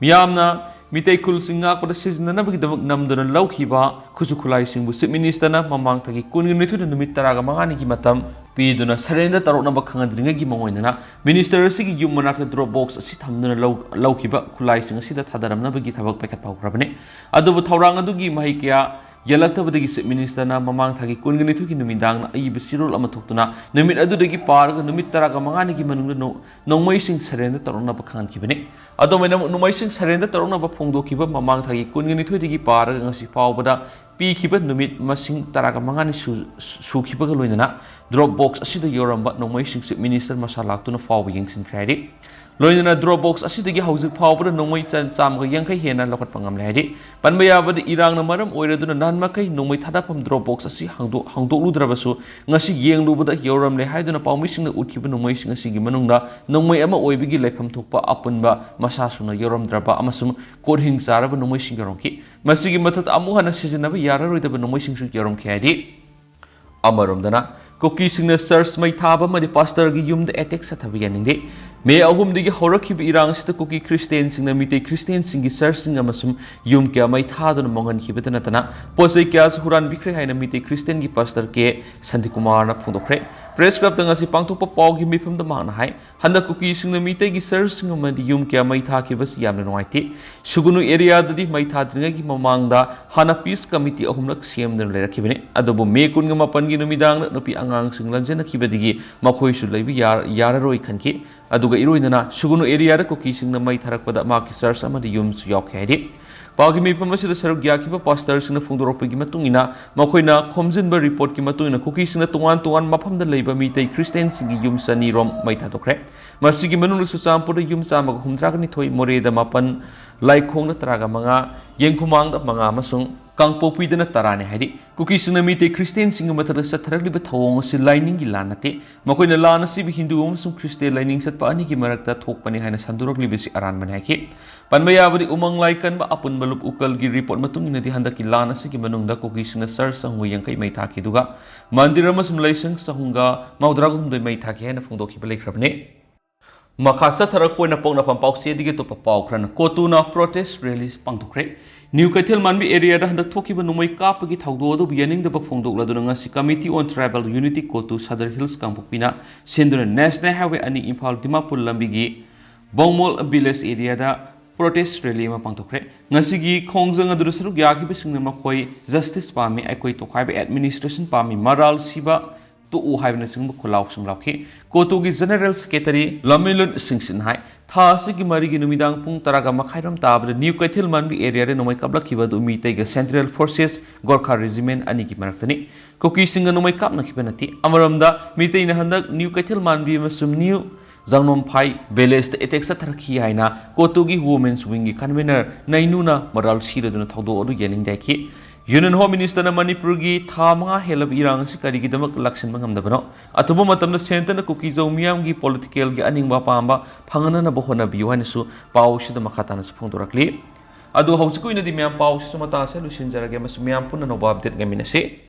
ꯃꯤꯌꯥꯝꯅ ꯃꯤꯇꯩ ꯈꯨꯜꯁꯤꯡ ꯉꯥꯛꯄꯗ ꯁꯤꯖꯤꯟꯅꯅꯕꯒꯤꯗꯃꯛ ꯅꯝꯗꯨꯅ ꯂꯧꯈꯤꯕ ꯈꯨꯠꯁꯨ ꯈꯨꯠꯂꯥꯏꯁꯤꯡꯕꯨ ꯆꯤꯐ ꯃꯤꯅꯤꯁꯇꯔꯅ ꯃꯃꯥꯡ ꯊꯥꯒꯤ ꯀꯨꯟꯒ ꯅꯤꯊꯣꯏꯗ ꯅꯨꯃꯤꯠ ꯇꯔꯥꯒ ꯃꯉꯥꯅꯤꯒꯤ ꯃꯇꯝ ꯄꯤꯗꯨꯅ ꯁꯔꯦꯟꯗꯔ ꯇꯧꯔꯛꯅꯕ ꯈꯪꯍꯟꯗ꯭ꯔꯤꯉꯩꯒꯤ ꯃꯥꯡꯑꯣꯏꯅꯅ ꯃꯤꯅꯤꯁꯇꯔ ꯑꯁꯤꯒꯤ ꯌꯨꯝ ꯃꯅꯥꯛꯇ ꯗ꯭ꯔꯣꯞ ꯕꯣꯛꯁ ꯑꯁꯤ ꯊꯝꯗꯨꯅ ꯂꯧ-, ꯂꯧꯈꯤꯕ ꯈꯨꯠꯂꯥꯏꯁꯤꯡ ꯑꯁꯤꯗ ꯊꯥꯗꯔꯝꯅꯕꯒꯤ ꯊꯕꯛ ꯄꯥꯏꯈꯠꯄ ꯍꯧꯈ꯭ꯔꯕꯅꯤ꯫ ꯑꯗꯨꯕꯨ ꯊꯧꯔꯥꯡ ꯑꯗꯨꯒꯤ ꯃꯍꯩ ꯀꯌꯥ ꯌꯥꯜꯂꯛꯇꯕꯗꯒꯤ ꯆꯤꯐ ꯃꯤꯅꯤꯁꯇꯔꯅ ꯃꯃꯥꯡ ꯊꯥꯒꯤ ꯀꯨꯟꯒ ꯅꯤꯊꯣꯏꯒꯤ ꯅꯨꯃꯤꯗꯥꯡꯅ ꯑꯏꯕ ꯆꯦꯔꯣꯜ ꯑꯃ ꯊꯣꯛꯇꯨꯅ ꯅꯨꯃꯤꯠ ꯑꯗꯨꯗꯒꯤ ꯄꯥꯔꯒ ꯅꯨꯃꯤꯠ ꯇꯔꯥꯒ ꯃꯉꯥꯅꯤꯒꯤ ꯃꯅꯨꯡꯗ ꯅꯣ-, ꯅꯣꯡꯃꯩꯁꯤꯡ ꯁꯔꯦꯟꯗꯔ ꯇꯧꯔꯛꯅꯕ ꯈꯪꯍꯟꯈꯤꯕꯅꯤ꯫ ꯑꯗꯨꯃꯥꯏꯅ ꯅꯣꯡꯃꯩꯁꯤꯡ ꯁꯔꯦꯟꯗꯔ ꯇꯧꯔꯛꯅꯕ ꯐꯣꯡꯗꯣꯛꯈꯤꯕ ꯃꯃꯥꯡ ꯊꯥꯒꯤ ꯀꯨꯟꯒ ꯅꯤꯊꯣꯏꯗꯒꯤ ꯄꯥꯔꯒ ꯉꯁꯤ ꯐꯥꯎꯕꯗ ꯄꯤꯈꯤꯕ ꯅꯨꯃꯤꯠ ꯃꯁꯤꯡ ꯇꯔꯥꯒ ꯃꯉꯥꯅꯤ ꯁꯨ-, ꯁꯨꯈꯤꯕꯒ ꯂꯣꯏꯅꯅ ꯗ꯭ꯔꯣꯞ ꯕꯣꯛꯁ ꯑꯁꯤꯗ ꯌꯧꯔꯝꯕ ꯅꯣꯡꯃꯩꯁꯤꯡꯁꯤ ꯃꯤꯅꯤꯁꯇꯔ ꯃꯁꯥ ꯂꯥꯛꯇꯨꯅ ꯐꯥꯎꯕ ꯌꯦꯡꯁꯤꯟꯈ꯭ꯔꯦ ꯍꯥꯏꯔꯤ꯫ ꯂꯣꯏꯅꯅ ꯗ꯭ꯔꯣꯞ ꯕꯣꯛꯁ ꯑꯁꯤꯗꯒꯤ ꯍꯧꯖꯤꯛ ꯐꯥꯎꯕꯗ ꯅꯣꯡꯃꯩ ꯆ-, ꯆꯥꯝꯃꯒ ꯌꯥꯡꯈꯩ ꯍꯦꯟꯅ ꯂꯧꯈꯠꯄ ꯉꯝꯂꯦ ꯍꯥꯏꯔꯤ꯫ ꯄꯟꯕ ꯌꯥꯕꯗ, ꯏꯔꯥꯡꯅ ꯃꯔꯝ ꯑꯣꯏꯔꯗꯨꯅ ꯅꯍꯥꯟ ꯃꯈꯩ ꯅꯣꯡꯃꯩ ꯊꯥꯗꯐꯝ ꯗ꯭ꯔꯣꯞ ꯕꯣꯛꯁ ꯑꯁꯤ ꯍꯥꯡꯗꯣꯛ-, ꯍꯥꯡꯗꯣꯛꯂꯨꯗ꯭ꯔꯕꯁꯨ, ꯉꯁꯤ ꯌꯦꯡꯂꯨꯕꯗ ꯌꯧꯔꯝꯂꯦ ꯍꯥꯏꯗꯨꯅ ꯄꯥꯎꯃꯤꯁꯤꯡꯅ ꯎꯠꯈꯤꯕ ꯅꯣꯡꯃꯩꯁꯤꯡ ꯑꯁꯤꯒꯤ ꯃꯅꯨꯡꯗ ꯅꯣꯡꯃꯩ ꯑꯃ ꯑꯣꯏꯕꯒꯤ ꯂꯩꯐꯝ ꯊꯣꯛꯄ ꯑꯄꯨꯟꯕ ꯃꯁꯥ ꯁꯨꯅ ꯌꯧꯔꯝꯗ꯭ꯔꯕ ꯑꯃꯁꯨꯡ ꯀꯣꯠꯍꯤꯡ ꯆꯥꯔꯕ ꯅꯣꯡꯃꯩꯁꯤꯡ ꯌꯧꯔꯝꯈꯤ꯫ ꯃꯁꯤꯒꯤ ꯃꯊꯛꯇ ꯑꯃꯨꯛ ꯍꯟꯅ ꯁꯤꯖꯤꯟꯅꯕ ꯌꯥꯔꯔꯣꯏꯗꯕ ꯅꯣꯡꯃꯩꯁꯤꯡꯁꯨ ꯌꯧꯔꯝꯈꯤ ꯍꯥꯏꯔꯤ꯫ ꯑꯃꯔꯣꯝꯗꯅ, ꯀꯨꯀꯤꯁꯤꯡꯅ ꯆꯔꯆ ꯃꯩ ꯊꯥꯕ ꯑꯃꯗꯤ ꯄꯥꯁꯇꯔꯒꯤ ꯌꯨꯝꯗ ꯑꯦꯇꯦꯛ ꯆꯠꯊꯕ ꯌꯥꯅꯤꯡꯗꯦ꯫ ꯃꯦ ꯑꯍꯨꯝꯗꯒꯤ ꯍꯧꯔꯛꯈꯤꯕ ꯏꯔꯥꯡ ꯑꯁꯤꯗ ꯀꯨꯀꯤ ꯈ꯭ꯔꯤꯁꯇꯤꯌꯥꯟꯁꯤꯡꯅ ꯃꯤꯇꯩ ꯈ꯭ꯔꯤꯁꯇꯤꯌꯥꯟꯁꯤꯡꯒꯤ ꯆꯔꯆꯁꯤꯡ ꯑꯃꯁꯨꯡ ꯌꯨꯝ ꯀꯌꯥ ꯃꯩ ꯊꯥꯗꯨꯅ ꯃꯥꯡꯍꯟꯈꯤꯕꯇ ꯅꯠꯇꯅ ꯄꯣꯠ ꯆꯩ ꯀꯌꯥꯁꯨ ꯍꯨꯔꯥꯟꯕꯤꯈ꯭ꯔꯦ ꯍꯥꯏꯅ ꯃꯤꯇꯩ ꯈ꯭ꯔꯤꯁꯇꯤꯌꯥꯟꯒꯤ ꯄꯥꯁꯇꯔ ꯀꯦ ꯁꯥꯟꯇꯤꯀꯨꯃꯥꯔꯅ ꯐꯣꯡꯗꯣꯛꯈ꯭ꯔꯦ꯫ ꯄ꯭ꯔꯦꯁ ꯀ꯭ꯂꯕꯇ ꯉꯁꯤ ꯄꯥꯡꯊꯣꯛꯄ ꯄꯥꯎꯒꯤ ꯃꯤꯐꯝꯗ ꯃꯍꯥꯛꯅ ꯍꯥꯏ, ꯍꯟꯗꯛ ꯀꯨꯀꯤꯁꯤꯡꯅ ꯃꯤꯇꯩꯒꯤ ꯆꯔꯆꯁꯤꯡ ꯑꯃꯗꯤ ꯌꯨꯝ ꯀꯌꯥ ꯃꯩ ꯊꯥꯈꯤꯕꯁꯤ ꯌꯥꯝꯅ ꯅꯨꯡꯉꯥꯏꯇꯦ꯫ ꯁꯨꯒꯨꯅꯨ ꯑꯦꯔꯤꯌꯥꯗꯗꯤ ꯃꯩ ꯊꯥꯗ꯭ꯔꯤꯉꯩꯒꯤ ꯃꯃꯥꯡꯗ ꯍꯥꯟꯅ ꯄꯤꯁ ꯀꯃꯤꯇꯤ ꯑꯍꯨꯝꯂꯛ ꯁꯦꯝꯗꯨꯅ ꯂꯩꯔꯛꯈꯤꯕꯅꯤ꯫ ꯑꯗꯨꯕꯨ ꯃꯦ ꯀꯨꯟꯒ ꯃꯥꯄꯟꯒꯤ ꯅꯨꯃꯤꯗꯥꯡꯗ ꯅꯨꯄꯤ ꯑꯉꯥꯡꯁꯤꯡ ꯂꯥꯟꯖꯦꯟꯅꯈꯤꯕꯗꯒꯤ ꯃꯈꯣꯏꯁꯨ ꯂꯩꯕ ꯌꯥꯔ-, ꯌꯥꯔꯔꯣꯏ ꯈꯟꯈꯤ꯫ ꯑꯗꯨꯒ ꯏꯔꯣꯏꯅꯅ ꯁꯨꯒꯨꯅꯨ ꯑꯦꯔꯤꯌꯥꯗ ꯀꯨꯀꯤꯁꯤꯡꯅ ꯃꯩ ꯊꯥꯔꯛꯄꯗ ꯃꯍꯥꯛꯀꯤ ꯆꯔꯆ ꯑꯃꯗꯤ ꯌꯨꯝꯁꯨ ꯌꯥꯎꯈꯤ ꯍꯥꯏꯔꯤ꯫ ꯄꯥꯎꯒꯤ ꯃꯤꯐꯝ ꯑꯁꯤꯗ ꯁꯔꯨꯛ ꯌꯥꯈꯤꯕ ꯄꯥꯁꯇꯔꯁꯤꯡꯅ ꯐꯣꯡꯗꯣꯔꯛꯄꯒꯤ ꯃꯇꯨꯡ ꯏꯟꯅ, ꯃꯈꯣꯏꯅ ꯈꯣꯝꯖꯤꯟꯕ ꯔꯤꯄꯣꯔꯠꯀꯤ ꯃꯇꯨꯡ ꯏꯟꯅ, ꯀꯨꯀꯤꯁꯤꯡꯅ ꯇꯣꯉꯥꯟ ꯇꯣꯉꯥꯟꯕ ꯃꯐꯝꯗ ꯂꯩꯕ ꯃꯤꯇꯩ ꯈ꯭ꯔꯤꯁꯇꯤꯌꯥꯟꯁꯤꯡꯒꯤ ꯌꯨꯝ ꯆꯅꯤ ꯔꯣꯝ ꯃꯩ ꯊꯥꯗꯣꯛꯈ꯭ꯔꯦ꯫ ꯃꯁꯤꯒꯤ ꯃꯅꯨꯡꯗ ꯆꯨꯔꯆꯥꯟꯄꯨꯔꯗ ꯌꯨꯝ ꯆꯥꯝꯃꯒ ꯍꯨꯝꯗ꯭ꯔꯥꯒ ꯅꯤꯊꯣꯏ, ꯃꯣꯔꯦꯗ ꯃꯥꯄꯟ, ꯂꯥꯏꯈꯣꯡꯗ ꯇꯔꯥꯒ ꯃꯉꯥ, ꯌꯦꯡꯈꯨꯃꯥꯡꯗ ꯃꯉꯥ ꯑꯃꯁꯨꯡ ꯀꯥꯡꯄꯣꯛꯄꯤꯗꯅ ꯇꯔꯥꯅꯤ ꯍꯥꯏꯔꯤ꯫ ꯀꯨꯀꯤꯁꯤꯡꯅ ꯃꯤꯇꯩ ꯈ꯭ꯔꯤꯁꯇꯤꯌꯥꯟꯁꯤꯡꯒꯤ ꯃꯊꯛꯇ ꯆꯠꯊꯔꯛꯂꯤꯕ ꯊꯧꯑꯣꯡ ꯑꯁꯤ ꯂꯥꯏꯅꯤꯡꯒꯤ ꯂꯥꯟ ꯅꯠꯇꯦ꯫ ꯃꯈꯣꯏꯅ ꯂꯥꯟ ꯑꯁꯤꯕꯨ ꯍꯤꯟꯗꯨ ꯑꯃꯁꯨꯡ ꯈ꯭ꯔꯤꯁꯇꯤꯌꯥꯟ ꯂꯥꯏꯅꯤꯡ ꯆꯠꯄ ꯑꯅꯤꯒꯤ ꯃꯔꯛꯇ ꯊꯣꯛꯄꯅꯤ ꯍꯥꯏꯅ ꯁꯟꯗꯣꯔꯛꯂꯤꯕꯁꯤ ꯑꯔꯥꯟꯕꯅꯤ ꯍꯥꯏꯈꯤ꯫ ꯄꯟꯕ ꯌꯥꯕꯗꯤ, ꯎꯃꯪ ꯂꯥꯏ ꯀꯟꯕ ꯑꯄꯨꯟꯕ ꯂꯨꯞ ꯎꯀꯜꯒꯤ ꯔꯤꯄꯣꯔꯠ ꯃꯇꯨꯡ ꯏꯟꯅꯗꯤ, ꯍꯟꯗꯛꯀꯤ ꯂꯥꯟ ꯑꯁꯤꯒꯤ ꯃꯅꯨꯡꯗ ꯀꯨꯀꯤꯁꯤꯡꯅ ꯆꯔꯆ ꯆꯍꯨꯝꯒ ꯌꯥꯡꯈꯩ ꯃꯩ ꯊꯥꯈꯤ, ꯑꯗꯨꯒ ꯃꯟꯗꯤꯔ ꯑꯃꯁꯨꯡ ꯂꯥꯏꯁꯪ ꯆꯍꯨꯝꯒ ꯃꯧꯗ꯭ꯔꯥꯒ ꯍꯨꯝꯗꯣꯏ ꯃꯩ ꯊꯥꯈꯤ ꯍꯥꯏꯅ ꯐꯣꯡꯗꯣꯛꯈꯤꯕ ꯂꯩꯈ꯭ꯔꯕꯅꯤ꯫ ꯃꯈꯥ ꯆꯠꯊꯔꯛꯄ ꯑꯣꯏꯅ ꯄꯣꯛꯅꯐꯝ ꯄꯥꯎꯆꯦꯗꯒꯤ ꯑꯇꯣꯞꯄ ꯄꯥꯎ ꯈꯔꯅ, ꯀꯣꯇꯨꯅ ꯄ꯭ꯔꯣꯇꯦꯁ ꯔꯦꯂꯤ ꯄꯥꯡꯊꯣꯛꯈ꯭ꯔꯦ꯫ ꯅ꯭ꯌꯨ ꯀꯩꯊꯦꯜ ꯃꯥꯟꯕꯤ ꯑꯦꯔꯤꯌꯥꯗ ꯍꯟꯗꯛ ꯊꯣꯛꯈꯤꯕ ꯅꯣꯡꯃꯩ ꯀꯥꯞꯄꯒꯤ ꯊꯧꯗꯣꯛ ꯑꯗꯨꯕꯨ ꯌꯥꯅꯤꯡꯗꯕ ꯐꯣꯡꯗꯣꯛꯂꯗꯨꯅ ꯉꯁꯤ Committee on Tribal Unity, ꯀꯣꯇꯨ, ꯁꯗꯔ ꯍꯤꯜꯁ ꯀꯥꯡꯄꯣꯛꯄꯤꯅ ꯁꯤꯟꯗꯨꯅ National Highway ꯑꯅꯤ ꯏꯝꯐꯥꯜ ꯗꯤꯃꯥꯄꯨꯔ ꯂꯝꯕꯤꯒꯤ ꯕꯣꯡꯃꯣꯜ ꯚꯤꯂꯦꯖ ꯑꯦꯔꯤꯌꯥꯗ ꯄ꯭ꯔꯣꯇꯦꯁ ꯔꯦꯂꯤ ꯑꯃ ꯄꯥꯡꯊꯣꯛꯈ꯭ꯔꯦ꯫ ꯉꯁꯤꯒꯤ ꯈꯣꯡꯖꯪ ꯑꯗꯨꯗ ꯁꯔꯨꯛ ꯌꯥꯈꯤꯕꯁꯤꯡꯅ ꯃꯈꯣꯏ ꯖꯁꯇꯤꯁ ꯄꯥꯝꯃꯤ, ꯑꯩꯈꯣꯏ ꯇꯣꯈꯥꯏꯕ ꯑꯦꯗꯃꯤꯅꯤꯁꯇ꯭ꯔꯦꯁꯟ ꯄꯥꯝꯃꯤ, ꯃꯔꯥꯜ ꯁꯤꯕ ꯇꯣꯛꯎ ꯍꯥꯏꯕꯅꯆꯤꯡꯕ ꯈꯣꯜꯂꯥꯎꯁꯤꯡ ꯂꯥꯎꯈꯤ꯫ ꯀꯣꯇꯨꯒꯤ ꯖꯦꯅꯔꯦꯜ ꯁꯦꯀ꯭ꯔꯦꯇꯔꯤ ꯂꯝꯃꯤꯂꯨꯟ ꯁꯤꯡꯁꯤꯅ ꯍꯥꯏ, ꯊꯥ ꯑꯁꯤꯒꯤ ꯃꯔꯤꯒꯤ ꯅꯨꯃꯤꯗꯥꯡ ꯄꯨꯡ ꯇꯔꯥꯒ ꯃꯈꯥꯏꯔꯣꯝ ꯇꯥꯕꯗ ꯅ꯭ꯌꯨ ꯀꯩꯊꯦꯜ ꯃꯥꯟꯕꯤ ꯑꯦꯔꯤꯌꯥꯗ ꯅꯣꯡꯃꯩ ꯀꯥꯞꯂꯛꯈꯤꯕ ꯑꯗꯨ ꯃꯤꯇꯩꯒ ꯁꯦꯟꯇ꯭ꯔꯦꯜ ꯐꯣꯔꯁꯦꯁ ꯒꯣꯔꯈꯥ ꯔꯦꯖꯤꯃꯦꯟ ꯑꯅꯤꯒꯤ ꯃꯔꯛꯇꯅꯤ꯫ ꯀꯨꯀꯤꯁꯤꯡꯒ ꯅꯣꯡꯃꯩ ꯀꯥꯞꯅꯈꯤꯕ ꯅꯠꯇꯦ꯫ ꯑꯃꯔꯣꯝꯗ, ꯃꯤꯇꯩꯅ ꯍꯟꯗꯛ ꯅ꯭ꯌꯨ ꯀꯩꯊꯦꯜ ꯃꯥꯟꯕꯤ ꯑꯃꯁꯨꯡ ꯅ꯭ꯌꯨ ꯖꯥꯡꯅꯣꯝꯐꯥꯏ ꯚꯤꯂꯦꯖꯇ ꯑꯦꯇꯦꯛ ꯆꯠꯊꯔꯛꯈꯤ ꯍꯥꯏꯅ ꯀꯣꯇꯨꯒꯤ ꯋꯨꯃꯦꯟꯁ ꯋꯤꯡꯒꯤ ꯀꯟꯚꯦꯅꯔ ꯅꯩꯅꯨꯅ ꯃꯔꯥꯜ ꯁꯤꯔꯗꯨꯅ ꯊꯧꯗꯣꯛ ꯑꯗꯨ ꯌꯥꯅꯤꯡꯗꯦ ꯍꯥꯏꯈꯤ꯫ ꯌꯨꯅꯤꯌꯟ ꯍꯣꯝ ꯃꯤꯅꯤꯁꯇꯔꯅ ꯃꯅꯤꯄꯨꯔꯒꯤ ꯊꯥ ꯃꯉꯥ ꯍꯦꯜꯂꯕ ꯏꯔꯥꯡ ꯑꯁꯤ ꯀꯔꯤꯒꯤꯗꯃꯛ ꯂꯥꯛꯁꯤꯟꯕ ꯉꯝꯗꯕꯅꯣ? ꯑꯊꯨꯕ ꯃꯇꯝꯗ ꯁꯦꯟꯇꯔꯅ ꯀꯨꯀꯤꯖꯧ ꯃꯤꯌꯥꯝꯒꯤ ꯄꯣꯂꯤꯇꯤꯀꯦꯜꯒꯤ ꯑꯅꯤꯡꯕ ꯑꯄꯥꯝꯕ ꯐꯪꯍꯟꯅꯕ ꯍꯣꯠꯅꯕꯤꯌꯨ ꯍꯥꯏꯅꯁꯨ ꯄꯥꯎ ꯑꯁꯤꯗ ꯃꯈꯥ ꯇꯥꯅꯁꯨ ꯐꯣꯡꯗꯣꯔꯛꯂꯤ꯫ ꯑꯗꯨ ꯍꯧꯖꯤꯛꯀꯤ ꯑꯣꯏꯅꯗꯤ ꯃꯌꯥꯝ ꯄꯥꯎ ꯑꯁꯤꯁꯨ ꯃꯇꯥꯡ ꯑꯁꯤꯗ ꯂꯣꯏꯁꯤꯟꯖꯔꯒꯦ ꯑꯃꯁꯨꯡ ꯃꯌꯥꯝ ꯄꯨꯟꯅ ꯑꯅꯧꯕ ꯑꯞꯗꯦꯠ ꯉꯥꯏꯃꯤꯟꯅꯁꯤ꯫